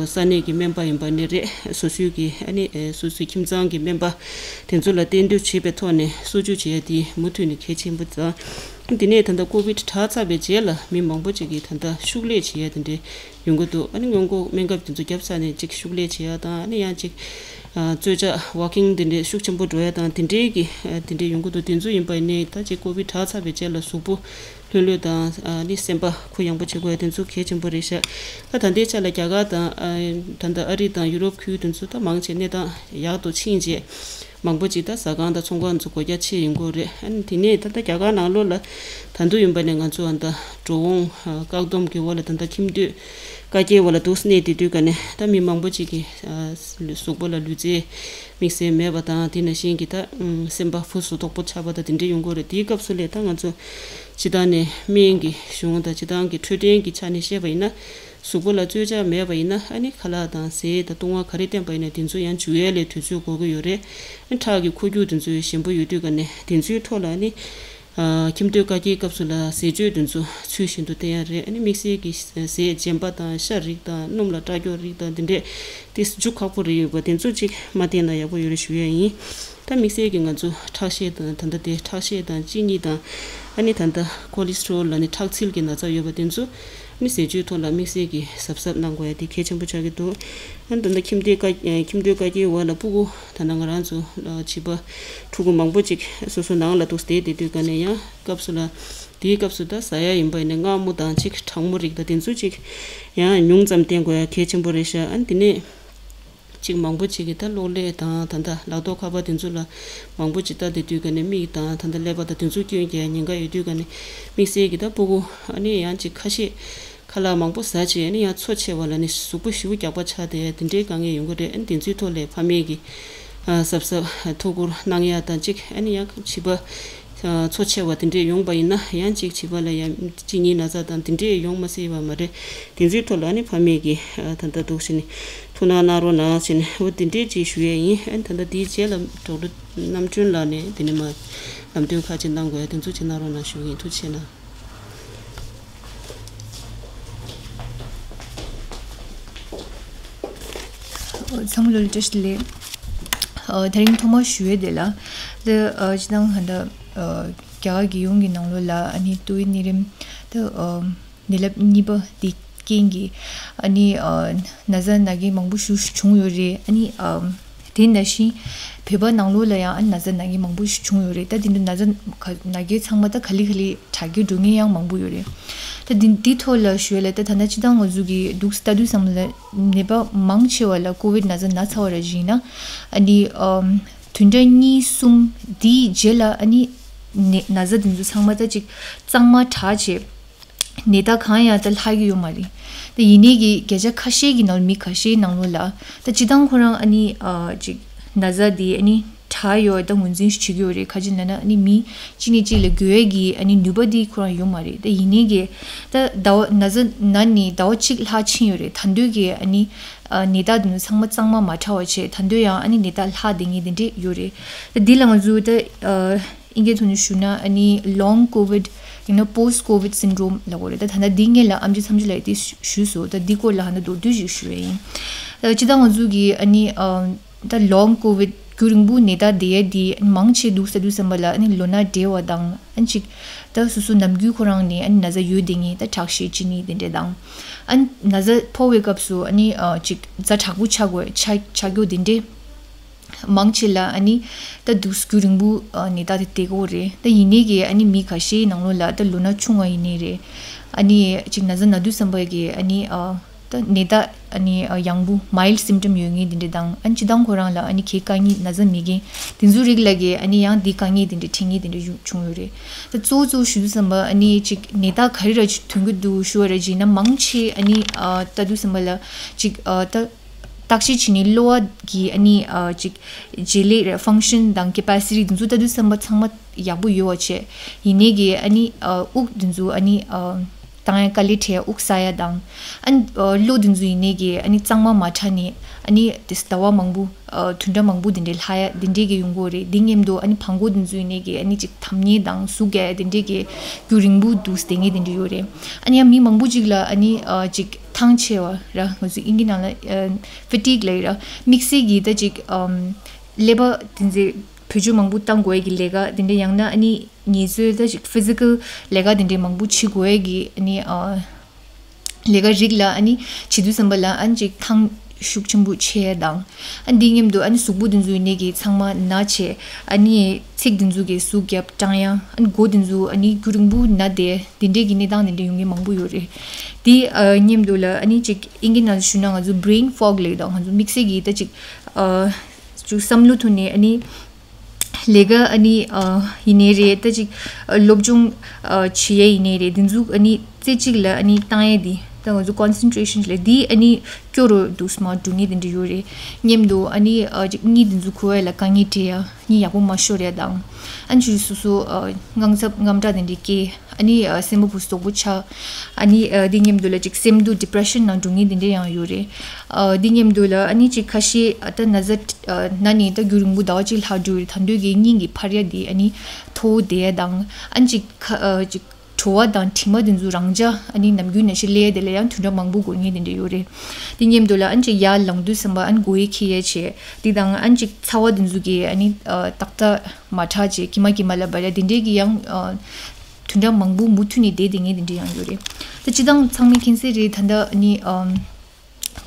ས་གནས་ཀྱི་སྨན་པ་ཡིན་པ་ནི་རེད། སོ་སོའི་གི་ཨ་ནི་སོ་སོའི་ཁྱིམ་ཚང་གི་སྨན་པ་དེ་ཚོ་ལ་གཏན་སྡོད་བྱེད་པའི་ཐོག་ནས་གསོ་བཅོས་བྱེད་ཡ་དེ་མུ་མཐུད་ནས་གལ་ཆེན་པོ་དང་། དེ་ནས་ད་ལྟ་ཀོ་བིད་དྲག་ཚར་བའི་རྗེས་ལ་མི་མང་པོ་ཅིག་གིས་ད་ལྟ་ཤུགས་ལས་བྱེད་ཡ་དེ་འདྲའི་ཡོང་གི་འདུག་ཨ་ནི་སྔོན་འགོག་སྨན་ཁབ་དེ་ཚོ་བརྒྱབ་ཚར་ནས་ཅིག་ཤུགས་ལས་བྱེད་ཡ་དང་། ཨ་ནི་ཡང་ཅིག་ཨ་རྩོལ་བཅག་walking དེ་འདྲའི་ཤུགས་ཆེན་པོ་འགྲོ་ཡ་དང་དེ་འདྲའི་གི་ཨ་དེ་འདྲའི་ཡོང་གི་འདུག་དེ་ཚོ་ཡིན་པ་ཡིན་ནའི་ད་ཅིག་ཀོ་བིད་དྲག་ཚར་བའི་རྗེས་ལ་གཟུགས་པོ་ལྷོད་ལྷོད་དང་། ཨ་ནི་སེམས་པ་གུ་ཡངས་པོ་བྱེད་དགོས་ཡ་དེ་ཚོ་གལ་ཆེན་པོ་རེད་ཤག་ད་ད་ལྟའི་ཆ་ལ་རྒྱ་གར་དང་ཨ་ད་ལྟ་ཨ་རི་དང་ཡུ་རོབ་ཁུལ་དེ་ཚོ་ད་མང་ཆེ་གནས་སྟངས་ཡག་ཏུ་ཕྱིན་རྗེས། མང་པོ་ཅིག་ད་ཟ་ཁང་དང་ཚོང་ཁང་ཚོ་སྒོ་རྒྱག་ཆེད་ཡོང་གི་རེད། ཨ་ནི་དེ་ནས་ད་ལྟ་རྒྱ་གར་ནང་ལོགས་ལ་ད་དུང་ཡིན་པ་ནས་ང་ཚོ་ཨ་ད་འགྲོ་འོང་བཀག་སྡོམ་གྱི་འོག་ལ་ད་ལྟ་ཁྱིམ་སྡོད་བཀའ་རྒྱའི་འོག་ལ་འདུག་གནས་བསྡད་དུས་ག་ནས་ད་མི་མང་པོ་ཅིག་གི་གཟུགས་པོ་ལ་ལུས་རྩལ་དམིགས་བསལ་མེད་པ་དང་། དེ་ནང་བཞིན་གྱི་ད་སེམས་པ་ཕུགས་སུ་དོག་པོ་ཆགས་པ་དང་དེ་འདྲ་ཡོང་གི་རེད། དེའི་སྐབས་སུ་ལས་ད་ང་ཚོ་སྤྱི་བཏང་ནས་སྨན་གྱི་གཞུང་དང་སྤྱི་བཏང་གི་འཕྲོད་བསྟེན་གྱི་ཆ་ནས་བཤད་པ་ཡིན་ན། གཟུགས་པོ་ལ་རྩོལ་བཅག་མེད་པ་ཡིན་ན། ཨ་ནི་ཁ་ལག་དང་ཟས་དང་བཏུང་བ་ག་རེ་བསྟེན་པ་ཡིན་ན་དེ་ཚོ་ཡང་འཇུ་ཡས་ལས་དུས་ཚོད་འགོར་གྱི་ཡོད་རེད། ཨ་ནི་ཁྲག་གི་འཁོར་རྒྱུག་དེ་ཚོ་ཞན་པོ་ཡོད་དུས་ག་ནས་དེ་ཚོའི་ཐོག་ལ་ཨ་ནི་ཨ་ཁྱིམ་སྡོད་བཀའ་རྒྱའི་སྐབས་སུ་ལ་ཟས་སྤྱོད་དེ་ཚོ་ཚུལ་བཞིན་དུ་བསྟེན་ཡ་རེད། ཨ་ནི་དམིགས་བསལ་གྱི་ཟས་རྗེན་པ་དང་ཤ་རིགས་དང་སྣུམ་ལ་སྐྲག་སྐྱོ་རིགས་དང་དེ་འདྲས་དེ་འཇུ་ཁག་པོ་རེད། ཡོད་པ་དེ་ཚོ་ཅིག་མ་བསྟེན་ན་ཡག་པོ་ཡོད་རེད་ཞུ་ཡ་ཡིན། ད་དམིགས་བསལ་གྱི་ང་ཚོ་ཁྲག་ཤེད་དང་ད་ལྟ་དེ་ཁྲག་ཤེད་དང་གཅིན་སྙི་དང་། ཨ་ནི་ད་ལྟ་ཁོ་ལེ་སི་ཊི་རོལ་ལ་ནི་ཁྲག་ཚིལ་གྱི་ན་ཚ་ཡོད་པ་དེ་ཚོ་ཨ་ནི་ཟས་སྤྱོད་ཐོག་ལ་དམིགས་བསལ་གྱི་གཟབ་གཟབ་གནང་དགོས་ཡ་དེ་གལ་ཆེན་པོ་ཆགས་ཀྱི་འདུག་ཨ་ནི་ད་ལྟ་ཁྱིམ་སྡོད་བཀའ་ཁྱིམ་སྡོད་བཀའ་རྒྱའི་འོག་ལ་སྤུ་གུ་ད་ལྟ་ང་རང་ཚོ་བྱིས་པ་ཕྲུ་གུ་མང་པོ་ཅིག་སོ་སོ་ནང་ལ་འདུག་བསྡད་བསྡད་དུས་ག་ནས་ཡང་སྐབས་སུ་ལ་དེའི་སྐབས་སུ་ད་ཟ་ཡ་ཡིན་པ་ཡིན་ན་མངར་མོ་དང་ཅིག་གྲང་མོ་རིགས་དང་དེ་ཚོ་ཅིག་ཡང་ཉུང་ཙམ་བསྟེན་དགོས་ཡ་གལ་ཆེན་པོ་རེད་ཤག་ཨ་ནི་དེ་ནས། ཅིག་མང་པོ་ཅིག་གིས་ད་གློག་ཀླད་དང་ད་ལྟ་ལག་ཐོགས་ཁ་པར་དེ་ཚོ་ལ་མང་པོ་ཅིག་ལྟ་བསྡད་དུས་ག་ནས་མིག་དང་ད་ལྟ་ཀླད་པ་དང་དེ་ཚོ་སྐྱོན་རྒྱག་ཉེན་ཁ་ཡོད་དུས་ག་ནས་དམིགས་བསལ་གྱི་ད་སྤུ་གུ་ཨ་ནི་ཡང་ཅིག་ཁ་ཤས་ཁ་ལག་མང་པོ་ཟ་བྱས་ཨ་ནི་ཡང་འཚོ་ཆེ་བ་ལ་ནི་གཟུགས་པོ་ཞེ་པོ་རྒྱགས་པ་ཆགས་བསྡད་དེ་འདྲའི་དཀའ་ངལ་ཡོང་གི་རེད། ཨ་ནི་དེ་ཚོའི་ཐོག་ལ་ཕ་མས་ཀྱི་གཟབ་གཟབ་ཐུགས་ཁུར་གནང་ཡ་དང་ཅིག་ཨ་ནི་ཡང་བྱིས་པ། ཚོ་ཆེ་བ་དེ་འདྲས་ཡོང་པ་ཡིན་ན་ཡང་གཅིག་བྱིས་པ་ལ་ཡང་གཅིན་སྙི་ན་ཚ་དང་དེ་འདྲས་ཡོང་མ་སྲིད་པ་མ་རེད། དེ་ཚོའི་ཐོག་ལ་ནི་ཕ་མས་ཀྱི་ད་ལྟ་འདུག་ཟེར་ནས་ཐུགས་སྣང་གནང་རོགས་གནང་ཟེར་ནས་འོ་དེ་འདྲས་ཅིག་ཞུ་ཡས་ཡིན། ཨ་ནི་ད་ལྟ་དེའི་རྗེས་ལ་གྲོགས་པོ་རྣམ་གྲོལ་ལགས་ནས་དེ་ནས་མ་ལམ་སྟོན་ཁག་ཅིག་གནང་དགོས་ཡ་དེ་ཚོ་ཅིག་གནང་རོགས་གནང་ཞུ་གི་ཡིན། ཐུགས་རྗེ་གནང་། ཚང་མ་ལ་བཀྲ་ཤིས་བདེ་ལེགས། ཨ་དེ་རིང་ཐོག་མར་ཞུ་ཡས་དེ་ལ། དེ་ཨ་སྤྱིར་བཏང་ད་ལྟ་ཨ་རྒྱ་གར་རྒྱལ་ཡོངས་ཀྱི་ནང་ལོགས་ལ་ཨ་ནི་ཏོག་དབྱིབས་ནད་རིམས་དེ་ཨ་ནད་རླབས་གཉིས་པ་དེ་ རྐྱེན་གྱིས་ཨ་ནི་ཨ་ན་ཚ་ན་མཁན་མང་པོ་ཞིག་བྱུང་ཡོད་རེད། ཨ་ནི་ཨ་དེ་ནང་བཞིན་བོད་པ་ནང་ལོགས་ལ་ཡང་ཨ་ན་ཚ་ན་མཁན་མང་པོ་ཞིག་བྱུང་ཡོད་རེད། ད་དེ་འདྲ་ན་ཚ་ག་ན་མཁན་ཚང་མ་ད་ག་ལེ་ག་ལེ་དྲག་གི་འགྲོ་མཁན་ཡང་མང་པོ་ཡོད་རེད། ད་དེ་འདི་ཐོག་ལ་ཞུ་ཡ་ལ་ད་ད་ལྟ་སྤྱིར་བཏང་ང་ཚོ་གི་འདུག་ལྟ་དུས་ཙམ་ལ་ནད་པ་མང་ཆེ་བ་ལ་ཀོ་ཝིད་ན་ཚ་ན་ཚར་བ་ར་ཞིག་ཡིན་ན་ཨ་ནི་ཨམ་བདུན་ཕྲག་གཉིས་གསུམ་དེའི་རྗེས་ལ་ཨ་ནི་ནད་ན་ཚ་དེ་ཚོ་ཚང་མ་ད་ཅིག་གཙང་མ་དྲག་བྱས། ནད་རྟགས་གང་ཡང་ད་ལྷག་གི་ཡོད་མ་རེད། ད་ཡིན་ནའི་གི་བརྒྱ་ཆ་ཁ་ཤས་ཀྱི་ནང་མི་ཁ་ཤས་ནང་ལོགས་ལ་ད་སྤྱིར་བཏང་ཁོ་རང་ཨ་ནི་ཨ་ཅིག་ན་ཚ་དེ་ཨ་ནི་དྲག་ཡོད་ད་ངོས་འཛིན་བྱེད་ཀྱི་ཡོད་རེད། ག་ཅི་ལབ་ན་ཨ་ནི་མི་གཅིག་ནས་གཅིག་ལ་འགོས་ཡས་ཀྱི་ཨ་ནི་ནུས་པ་དེ་ཁོ་རང་ཡོད་མ་རེད། ད་ཡིན་ནའི་གི་ད་ཟླ་བ་ན་ཚ་ན་ནས་ཟླ་བ་གཅིག་ལྷག་ཕྱིན་ཡོད་རེད། ད་དུང་གི་ཨ་ནི་ཨ་ནད་རྟགས་དེ་ཚོ་ཚང་མ་གཙང་མ་མ་དྲག་པ་བྱས། ད་དུང་ཡང་ཨ་ནི་ནད་རྟགས་ལྷག་བསྡད་མཁན་དེ་འདྲས་ཡོད་རེད། ད་འདི་ལ་ང་ཚོ་ད་ཨ། དབྱིན་སྐད་ཐོག་ནས་ཞུ་ན་ཨ་ནི་long covid ཡང་ན་post covid syndrome ལབ་དགོས་རེད། ད་ད་ལྟ་འདི་སྔོན་ལ་ཨེམ་ཆི་མཚམས་ཆོས་ལགས་ཀྱིས་དེ་ཞུས་སོང་། ད་འདི་སྐོར་ལ་ཧ་ན་མདོར་བསྡུས་ཤིག་ཞུ་ཡ་ཡིན། ད་སྤྱིར་བཏང་ང་ཚོ་གི་ཨ་ནི་ཨ་ད་long covid རྒྱུན་རིང་པོ་ནད་རྟགས་བསྡད་ཡ་འདི་མང་ཆེ་འདུག་ལྟ་དུས་ཙམ་པ་ལ་ཨ་ནི་ལོ་ན་བགྲེས་པ་དང་ཨ་ནི་ཅིག་ད་སོ་སོ་ནམ་རྒྱུན་ཁོ་རང་ནས་ཨ་ནི་ན་ཚ་ཡོད་བསྡད་མཁན་ད་ཁྲག་ཤེད་ཅི་ནི་དེ་འདྲས་དང་ཨ་ནི་ན་ཚ་ཕོག་པའི་སྐབས་སུ་ཨ་ནི་ཨ་ཅིག་ཛ་དྲག་པོ་ཆགས་དགོས་ཆགས་ཆགས་རྒྱུ་དེ་འདྲས། མང་ཆེ་ལ་ཨ་ནི་ད་འདུག་རྒྱུན་རིང་པོ་ཨ་ནད་རྟགས་དེ་བསྡད་ཀྱི་ཡོད་རེད། ད་ཡིན་ནའི་གི་ཨ་ནི་མི་ཁ་ཤས་ནང་ལོགས་ལ་ད་ལོ་ན་ཆུང་བ་ཡིན་ནའི་རེད། ཨ་ནི་ཅིག་ན་ཚ་ན་དུས་ཙམ་པ་གི་ཨ་ནི་ཨ་ད་ནད་རྟགས་ཨ་ནི་ཨ་ཡང་པོ་mild symptom ཡོད་མཁན་དེ་འདྲ་དང་ཨ་ནི་སྤྱིར་བཏང་ཁོ་རང་ལ་ཨ་ནི་གའི་དཀའ་ངལ་ན་ཚ་མེད་མཁན་དེ་ཚོའི་རིགས་ལ་གི་ཨ་ནི་ཡང་འདི་དཀའ་ངལ་དེ་འདྲ་འཕྲད་མཁན་དེ་འདྲ་ཡོང་བྱུང་ཡོད་རེད། ད་གཙོ་བོ་གཙོ་བོ་ཞུ་དུས་ཙམ་པ་ཨ་ནི་ཅིག་ནད་རྟགས་ག་རེ་ར་ཅིག་ཐོན་གྱི་འདུག་ཞུ་བ་ར་ཅིག་ན་མང་ཆེ་ཨ་ནི་ཨ་ལྟ་དུས་ཙམ་པ་ལ་ཅིག་ཨ་ད། བརྟག་དཔྱད་བྱས་ནས་གློ་བ་གི་ཨ་ནི་ཨ་ཅིག་བྱེད་ལས་རེད། function དང་capacity དེ་ཚོ་ལྟ་དུས་ཙམ་པ་ཚང་མ་ཡག་པོ་ཡོད་པ་བྱས། ཡིན་ནའི་གི་ཨ་ནི་ཨ་དབུགས་དེ་ཚོ་ཨ་ནི་ཨ་བཏང་ཡ་དཀའ་ལས་འཕྲད་ཡ་དབུགས་བསགས་ཡ་དང་ཨ་ནི་ཨ་གློ་དེ་ཚོ་ཡིན་ནའི་གི་ཨ་ནི་གཙང་མ་མ་དྲགས་ནས་ཨ་ནི་དེ་ཟླ་བ་མང་པོ་ཨ་བདུན་ཕྲག་མང་པོ་དེ་འདྲའི་ལྷག་ཡ་དེ་འདྲའི་གི་ཡོང་གི་ཡོད་རེད། དེ་མཉམ་དུ་ཨ་ནི་བྲང་ཁོག་དེ་ཚོ་ཡིན་ནའི་གི་ཨ་ནི་ཅིག་འཐམ་ཉེ་དང་ཟུག་རྒྱག་ཡ་དེ་འདྲའི་གི་རྒྱུན་རིང་པོ་འདུག་བསྡད་མཁན་དེ་འདྲ་ཡོད་རེད། ཨ་ནི་ཡང་མི་མང་པོ་ཅིག་ལ་ཨ་ནི་ཨ་ཅིག་ཐང་ཆད་པ་ར་ང་ཚོ་དབྱིན་སྐད་ནང་ལ་ཨ་fatigue ལབ་ཡ་ར་དམིགས་བསལ་གྱི་ད་ཅིག་ཨམ་ཀླད་པ་དེ་ཚོ་བེད་སྤྱོད་མང་པོ་བཏང་དགོས་ཡ་གི་ལས་ཀ་དེ་འདྲ་ཡང་ན་ཨ་ནི་ངལ་རྩོལ་ད་ཅིག་physical ལས་ཀ་དེ་འདྲ་མང་པོ་བྱེད་དགོས་ཡ་གི་ཨ་ནི་ཨ་ལས་ཀ་རིགས་ལ་ཨ་ནི་བྱེད་དུས་ཙམ་པ་ལ་ཨ་ནི་ཅིག་ཐང་ཤུགས་ཆེན་པོ་ཆད་ཡ་དང་ཨ་ནི་འདི་མཉམ་དུ་ཨ་ནི་གཟུགས་པོ་དེ་ཚོ་ཡིན་ནའི་གི་ཚང་མ་ན་བྱས་ཨ་ནི་ཚིགས་དེ་ཚོ་གི་ཟུག་རྒྱབ་སྐྲངས་ཡ་ཨ་ནི་མགོ་དེ་ཚོ་ཨ་ནི་རྒྱུན་རིང་པོ་ན་བསྡད་དེ་འདྲའི་གི་གནས་སྟངས་དེ་འདྲ་ཡོང་མཁན་མང་པོ་ཡོད་རེད། དེ་ཨ་མཉམ་དུ་ལ་ཨ་ནི་ཅིག་དབྱིན་སྐད་ནང་ཞུས་ན་ང་ཚོ་brain fog ལབ་ཡ་དང་ང་ཚོ་དམིགས་བསལ་གྱི་ད་ཅིག་ཨ་ཅིག་བསམ་བློ་ཐོན་ནས་ཨ་ནི་ལས་ཀ་ཨ་ནི་ཨ་ཡིན་ནའི་རེད། ད་ཅིག་ཨ་སློབ་སྦྱོང་ཨ་བྱེད་ཡས་ཡིན་ནའི་རེད། དེ་ཚོ་ཨ་ནི་རྩེ་གཅིག་ལ་ཨ་ནི་བཏང་ཡས་དེ་ད་ང་ཚོ་concentration ལབ་དེ་ཨ་ནི་སྐྱོ་རུ་འདུག་སེ་མར་འགྲོ་མཁན་དེ་འདྲ་ཡོད་རེད། མཉམ་དུ་ཨ་ནི་ཨ་ཅིག་གཉིད་དེ་ཚོ་ཁུག་ཡས་ལ་དཀའ་ངལ་འཕྲད་ཡ་གཉིད་ཡག་པོ་མ་ཤོར་ཡ་དང་ཨ་ནི་ཅིག་སོ་སོ་ཨ་དངངས་འཚབ་དངངས་སྐྲག་དེ་འདྲ་སྐྱེ། ཨ་ནི་ཨ་སེམས་པ་སྦུག་སུ་དོག་པོ་ཆགས། ཨ་ནི་ཨ་དེ་མཉམ་དུ་ལ་ཅིག་སེམས་སྡུག depression ནང་འགྲོ་མཁན་དེ་འདྲ་ཡང་ཡོད་རེད། ཨ་དེ་མཉམ་དུ་ལ་ཨ་ནི་ཅིག་ཁ་ཤས་ཨ་ད་ན་ཚ་ཨ་ན་ནས་ད་རྒྱུན་རིང་པོ་ཟླ་བ་གཅིག་ལྷག་འགྲོ་རེད། ད་དུང་གི་སྙིང་གི་འཕར་ཡ་དེ་ཨ་ནི་མཐོ་བོ་བསྡད་ཡ་དང་ཨ་ནི་ཅིག་ཁ་ཨ་ཅིག་བྲོ་བ་དང་དྲི་མ་དེ་ཚོ་རང་འཇགས་ཨ་ནི་ནམ་རྒྱུན་ནང་བཞིན་སླེབས་ཡ་དེ་ལ་ཡང་བདུན་ཕྲག་མང་པོ་འགོར་མཁན་དེ་འདྲ་ཡོད་རེད། དེ་མཉམ་དུ་ལ་ཨ་ནི་ཅིག་ཡར་ལངས་དུས་ཙམ་པ་ཨ་ནི་མགོ་ཡི་འཁྱེར་ཡ་བྱས། དེ་དང་ཨ་ནི་ཅིག་ཚ་བ་དེ་ཚོ་གི་ཨ་ནི་ཨ་ཏག་ཏག་མ་དྲག་བྱས་ཁྱི་མ་ཁྱི་མ་ལ་བར་ཡ་དེ་འདྲའི་གི་ཡང་ཨ་བདུན་ཕྲག་མང་པོ་མུ་མཐུད་ནས་བསྡད་བསྡད་མཁན་དེ་འདྲ་ཡང་ཡོད་རེད། ད་སྤྱིར་བཏང་ཚང་མས་མཁྱེན་གསལ་རེད། ད་ལྟ་ཨ་ནི་ཨམ་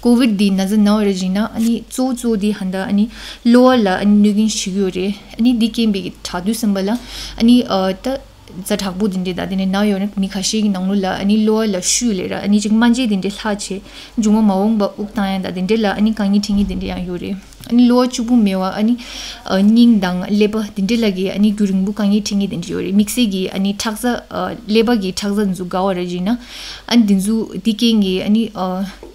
ཀོ་ཝིད་འདི་ན་ཚ་ན་བ་རེད་བྱས་ན་ཨ་ནི་གཙོ་བོ་གཙོ་བོ་འདི་ཧ་ད་ཨ་ནི་གློ་བ་ལ་ཨ་ནི་གནོད་སྐྱོན་བྱེད་ཀྱི་ཡོད་རེད། ཨ་ནི་འདི་རྐྱེན་པས་དྲག་དུས་ཙམ་པ་ལ་ཨ་ནི་ཨ་ད་ཛ་དྲག་པོ་འདི་འདྲས་ད་དེ་ནས་ན་ཡོད་ན་མི་ཁ་ཤས་ཀྱི་ནང་ལོགས་ལ་ཨ་ནི་གློ་བ་ལ་ཤུགས་ལས་ར་ཨ་ནི་ཅིག་སྨན་དཔྱད་འདི་འདྲས་ལྷག་བྱས་མཇུག་མ་མ་འོངས་པ་དབུགས་བཏང་ཡ་ད་དེ་འདྲས་ལ་ཨ་ནི་དཀའ་ངལ་འཕྲད་མཁན་དེ་འདྲས་ཡང་ཡོད་རེད། ཨ་ནི་གློ་བ་གཅིག་པུ་མེད་པ་ཨ་ནི་ཨ་སྙིང་དང་ཀླད་པ་དེ་འདྲས་ལ་གི་ཨ་ནི་རྒྱུན་རིང་པོ་དཀའ་ངལ་འཕྲད་མཁན་དེ་འདྲས་ཡོད་རེད། དམིགས་བསལ་གྱི་ཨ་ནི་ཁྲག་རྩ་ཨ་ཀླད་པ་གི་ཁྲག་རྩ་འདི་ཚོ་འགག་པ་རེད་བྱས་ན་ཨ་ནི་འདི་ཚོ་འདི་རྐྱེན་གྱིས་ཨ་ནི་ཨ་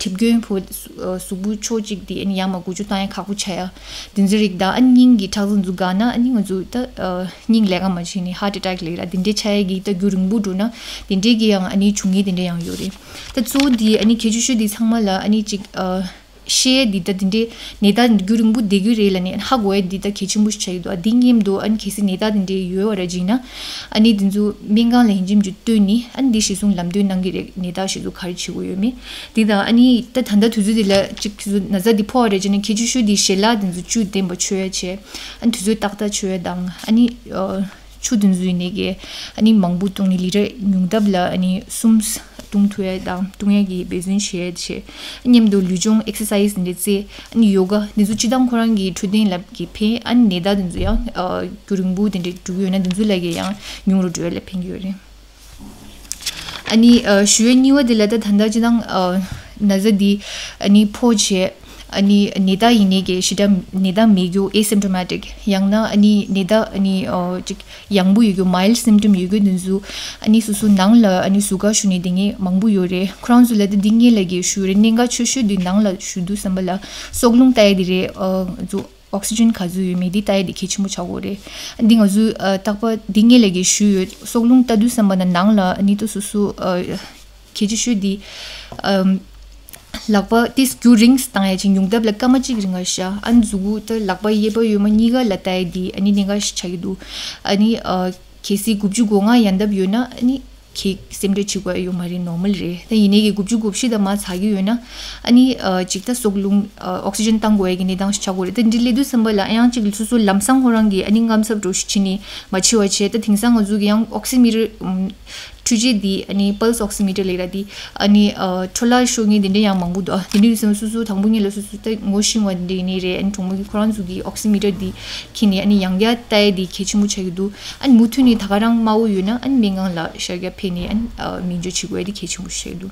མགྲིན་དཔྱང་པོ་གཟུགས་པོ་ཕྱོགས་གཅིག་དེ་ཨ་ནི་ཡར་མར་འགུལ་སྐྱོད་བཏང་ཡ་ཁག་པོ་ཆགས་ཡ་དེ་ཚོའི་རིགས་དང་ཨ་ནི་སྙིང་གི་ཁྲག་རྩ་འདི་ཚོ་འགག་ན་ཨ་ནི་ང་ཚོ་ད་ཨ་སྙིང་ལས་ཀ་མ་བྱས་ནས་heart attack ལབ་ཡ་ར་དེ་འདྲས་ཆགས་ཡ་གི་ད་རྒྱུན་རིང་པོ་འགྲོ་ན་དེ་འདྲས་ཀྱི་ཡང་ཨ་ནི་བྱུང་ཡས་དེ་འདྲས་ཡང་ཡོད་རེད། ད་གཙོ་བོ་འདི་ཨ་ནི་གལ་ཆེ་ཤོས་འདི་ཚང་མ་ལ་ཨ་ནི་ཅིག་ཨ། ཤེས་ཡས་འདི་ད་དེ་འདྲའི་ནད་རྟགས་རྒྱུན་རིང་པོ་བསྡད་ཀྱི་རེད་ལབ་ནས་ཧ་གོ་ཡས་འདི་ད་གལ་ཆེན་པོ་ཞིག་ཆགས་ཀྱི་འདུག་ཨ་འདི་མཉམ་དུ་ཨ་ནི་གལ་སྲིད་ནད་རྟགས་དེ་འདྲའི་ཡོད་པ་ར་བྱས་ན་ཨ་ནི་འདི་ཚོ་སྨན་ཁང་ལ་ཡིན་གཅིག་མིན་གཅིག་སྟོན་ནས་ཨ་ནི་འདི་གཞིར་བཟུང་ལམ་སྟོན་གནང་གི་རེད། ནད་རྟགས་གཞིར་བཟུང་ག་རེ་བྱེད་དགོས་ཡོད་མེད་འདི་དང་ཨ་ནི་ད་ད་ལྟ་དུས་ཚོད་འདི་ལ་གཅིག་ན་ཚ་འདི་ཕོག་པ་རེད་བྱས་ན་གལ་ཆེ་ཤོས་འདི་ཞལ་ལག་འདི་ཚོ་བཅུད་ལྡན་པ་མཆོད་ཡ་བྱས་ཨ་ནི་དུས་ཚོད་ཏག་ཏག་མཆོད་ཡ་དང་ཨ་ནི་ཨ། ཆུ་དེ་ཚོ་ཡིན་ནའི་གི་ཨ་ནི་མང་པོ་བཏུང་ནས་ལི་ཊར་ཉུང་མཐའ་ལ་ཨ་ནི་གསུམ་ བཏུང་ཐུབ་ཡ་དང་བཏུང་ཡ་གི་འབད་བརྩོན་བྱེད་ཡ་བྱེད། མཉམ་དུ་ལུས་སྦྱོང་ཨེག་སར་སའི་ཛི་དེ་འདྲ་རྩེ། ཨ་ནི་ཡོ་ག་འདི་ཚོ་སྤྱིར་བཏང་ཁོ་རང་གི་འཕྲོད་བསྟེན་ལ་གི་ཕན། ཨ་ནི་ནད་རྟགས་འདི་ཚོ་ཡང་ཨ་རྒྱུན་རིང་པོ་དེ་འདྲ་འགྲོ་གི་ཡོད་ན་འདི་ཚོ་ལ་གི་ཡང་ཉུང་རུ་འགྲོ་ཡ་ལ་ཕན་གྱི་ཡོད་རེད། ཨ་ནི་ཨ་ཞུ་ཡ་གཉིས་པ་དེ་ལ་ད་ད་ལྟ་སྤྱིར་བཏང་ཨ་ན་ཚ་འདི་ཨ་ནི་ཕོ་བྱས། ཨ་ནི་ནད་རྟགས་ཡིན་ནའི་གི་ཞེ་དྲག་ནད་རྟགས་མེད་རྒྱུ་ཨེ་སིམ་ཊོ་མེ་ཊིག། ཡང་ན་ཨ་ནི་ནད་རྟགས་ཨ་ནི་ཨ་ཅིག་ཡང་པོ་ཡོད་རྒྱུ་མའིལ་སིམ་ཊོམ་ཡོད་རྒྱུ་འདི་ཚོ་ཨ་ནི་སོ་སོ་ནང་ལ་ཨ་ནི་ཟུར་བཀག་ཞུ་ནས་བསྡད་མཁན་མང་པོ་ཡོད་རེད། ཁོ་རང་ཚོ་ལ་ད་འདི་སྔོན་ལ་གི་ཞུ་རེད། གནད་འགག་ཆེ་ཤོས་འདི་ནང་ལ་ཞུ་དུས་ཙམ་པ་ལ་སྲོག་རླུང་ལྟ་ཡ་འདི་རེད། ཨ་ཚོ་ཨོག་སི་ཇན་ག་ཚོད་ཡོད་མེད་འདི་ལྟ་ཡ་འདི་གལ་ཆེན་པོ་ཆགས་ཀྱི་ཡོད་རེད། འདི་ང་ཚོས་ཨ་རྟག་པར་འདི་སྔོན་ལ་གི་ཞུས་ཡོད། སྲོག་རླུང་ལྟ་དུས་ཙམ་པ་ན་ནང་ལ་ཨ་ནི་ད་སོ་སོ་ཨ་གལ་ཆེ་ཤོས་འདི་ཨམ་ལག་པ་ཏིས་རྒྱུན་རིང་བཏང་ཡ་ཅིག་ཉུང་མཐའ་ལ་སྐར་མ་གཅིག་རིང་ག་ཤ། ཨ་ནི་མཛུ་གུ་ད་ལག་པ་གཡས་པ་གཡོན་མ་གཉིས་ཀ་ལ་ལྟ་ཡ་འདི་ཨ་ནི་གནད་འགག་ཞིག་ཆགས་ཀྱི་འདུག། ཨ་ནི་ཨ་གལ་སྲིད་དགུ་བཅུ་གོ་ལྔ་ཡན་འདབ་ཡོད་ན་ཨ་ནི་ཁྱེད་སེམས་ཁྲལ་བྱེད་དགོས་ཡ་ཡོད་མ་རེད། ནོར་མལ་རེད། ད་ཡིན་ནའི་གི་དགུ་བཅུ་གོ་བཞི་དང་མར་ཚ་གི་ཡོད་ན་ཨ་ནི་ཨ་ཅིག་ད་སྲོག་རླུང་ཨ་ཨོག་སི་ཇན་བཏང་དགོས་ཡ་གི་གནས་སྟངས་ཤིག་ཆགས་ཀྱི་ཡོད་རེད། ད་འདི་སླེབས་དུས་ཙམ་པ་ལ་ཨ་ཡང་ཅིག་སོ་སོ་ལམ་སང་ཁོ་རང་གི་ཨ་ནི་རྔམ་ཚབ་འགྲོ་ཞིག་ཕྱིན་ནས་མ་འཆི་བ་བྱས། ད་དེང་སང་ང་ཚོ་གི་ཡང་ཨོག་སི་མི་ཊར་ཨམ་འཕྲུལ་ཆས་འདི་ཨ་ནི་pulse oximeter ལབ་ར་འདི་ཨ་ནི་ཨ་འཕྲོ་བརླག་ཤོར་མཁན་དེ་འདྲ་ཡང་མང་པོ་འདུག། ཨ་དེ་འདྲ་ཡིན་ཙང་སོ་སོ་དང་པོ་ཉིད་ལ་སོ་སོ་ད་ངོ་ཤེས་པ་དེ་འདྲ་ཡིན་ནའི་རེད། ཨ་ནི་གྲོགས་མོ་གིས་ཁོ་རང་ཚོ་གི་ཨོག་སི་མི་ཊར་འདི་འཁྱེར་ནས་ཨ་ནི་ཡང་བསྐྱར་ལྟ་ཡ་འདི་གལ་ཆེན་པོ་ཆགས་ཀྱི་འདུག། ཨ་ནི་མུ་མཐུད་ནས་ད་ག་རང་དམའ་བོ་ཡོད་ན་ཨ་ནི་སྨན་ཁང་ལ་ཤར་རྒྱག་ཕེབས་ནས་ཨ་ནི་ཨ་སྨན་བཅོས་བྱེད་དགོས་ཡ་འདི་གལ་ཆེན་པོ་ཆགས་ཀྱི་འདུག།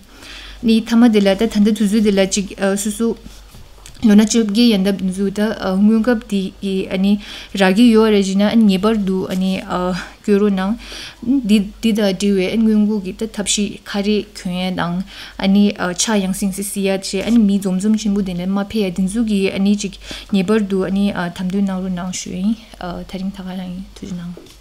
ནི་མཐའ་མ་དེ་ལ་ད་ད་ལྟ་དུས་ཚོད་དེ་ལ་ཅིག་ཨ་སོ་སོ་ལོ་ན་བཅོ་བརྒྱད་ཡན་འདབ་འདི་ཚོ་ད་ཨ་སྔོན་ཁབ་དེ་ཨ་ནི་རག་གི་ཡོད་རེད་ཅེ་ན། ཨ་ནི་ངེས་པར་དུ་ཨ་ནི་ཨ་སྐྱོན་རོགས་གནང་། འདི་འདི་དང་འབྲེལ་བའི་ཨ་ནི་སྔོན་འགོག་གི་ད་ཐབས་ཤེས་ཁ་རས་གྱོན་ཡ་དང་། ཨ་ནི་ཨ་ཕྱག་ཡང་སེ་ཡང་སེ་བསིལ་ཡ་བྱས། ཨ་ནི་མི་འཛོམས་འཛོམས་ཆེན་པོ་དེ་ནས་མ་ཕེབས་ཡ། འདི་ཚོ་གི་ཨ་ནི་ཅིག་ངེས་པར་དུ་ཨ་ནི་ཨ་དམ་དོན་གནང་རོགས་གནང་ཞུ་ཡིན། ཨ་ད་རིང་ད་ག་རང་ཡིན། ཐུགས་རྗེ་གནང་།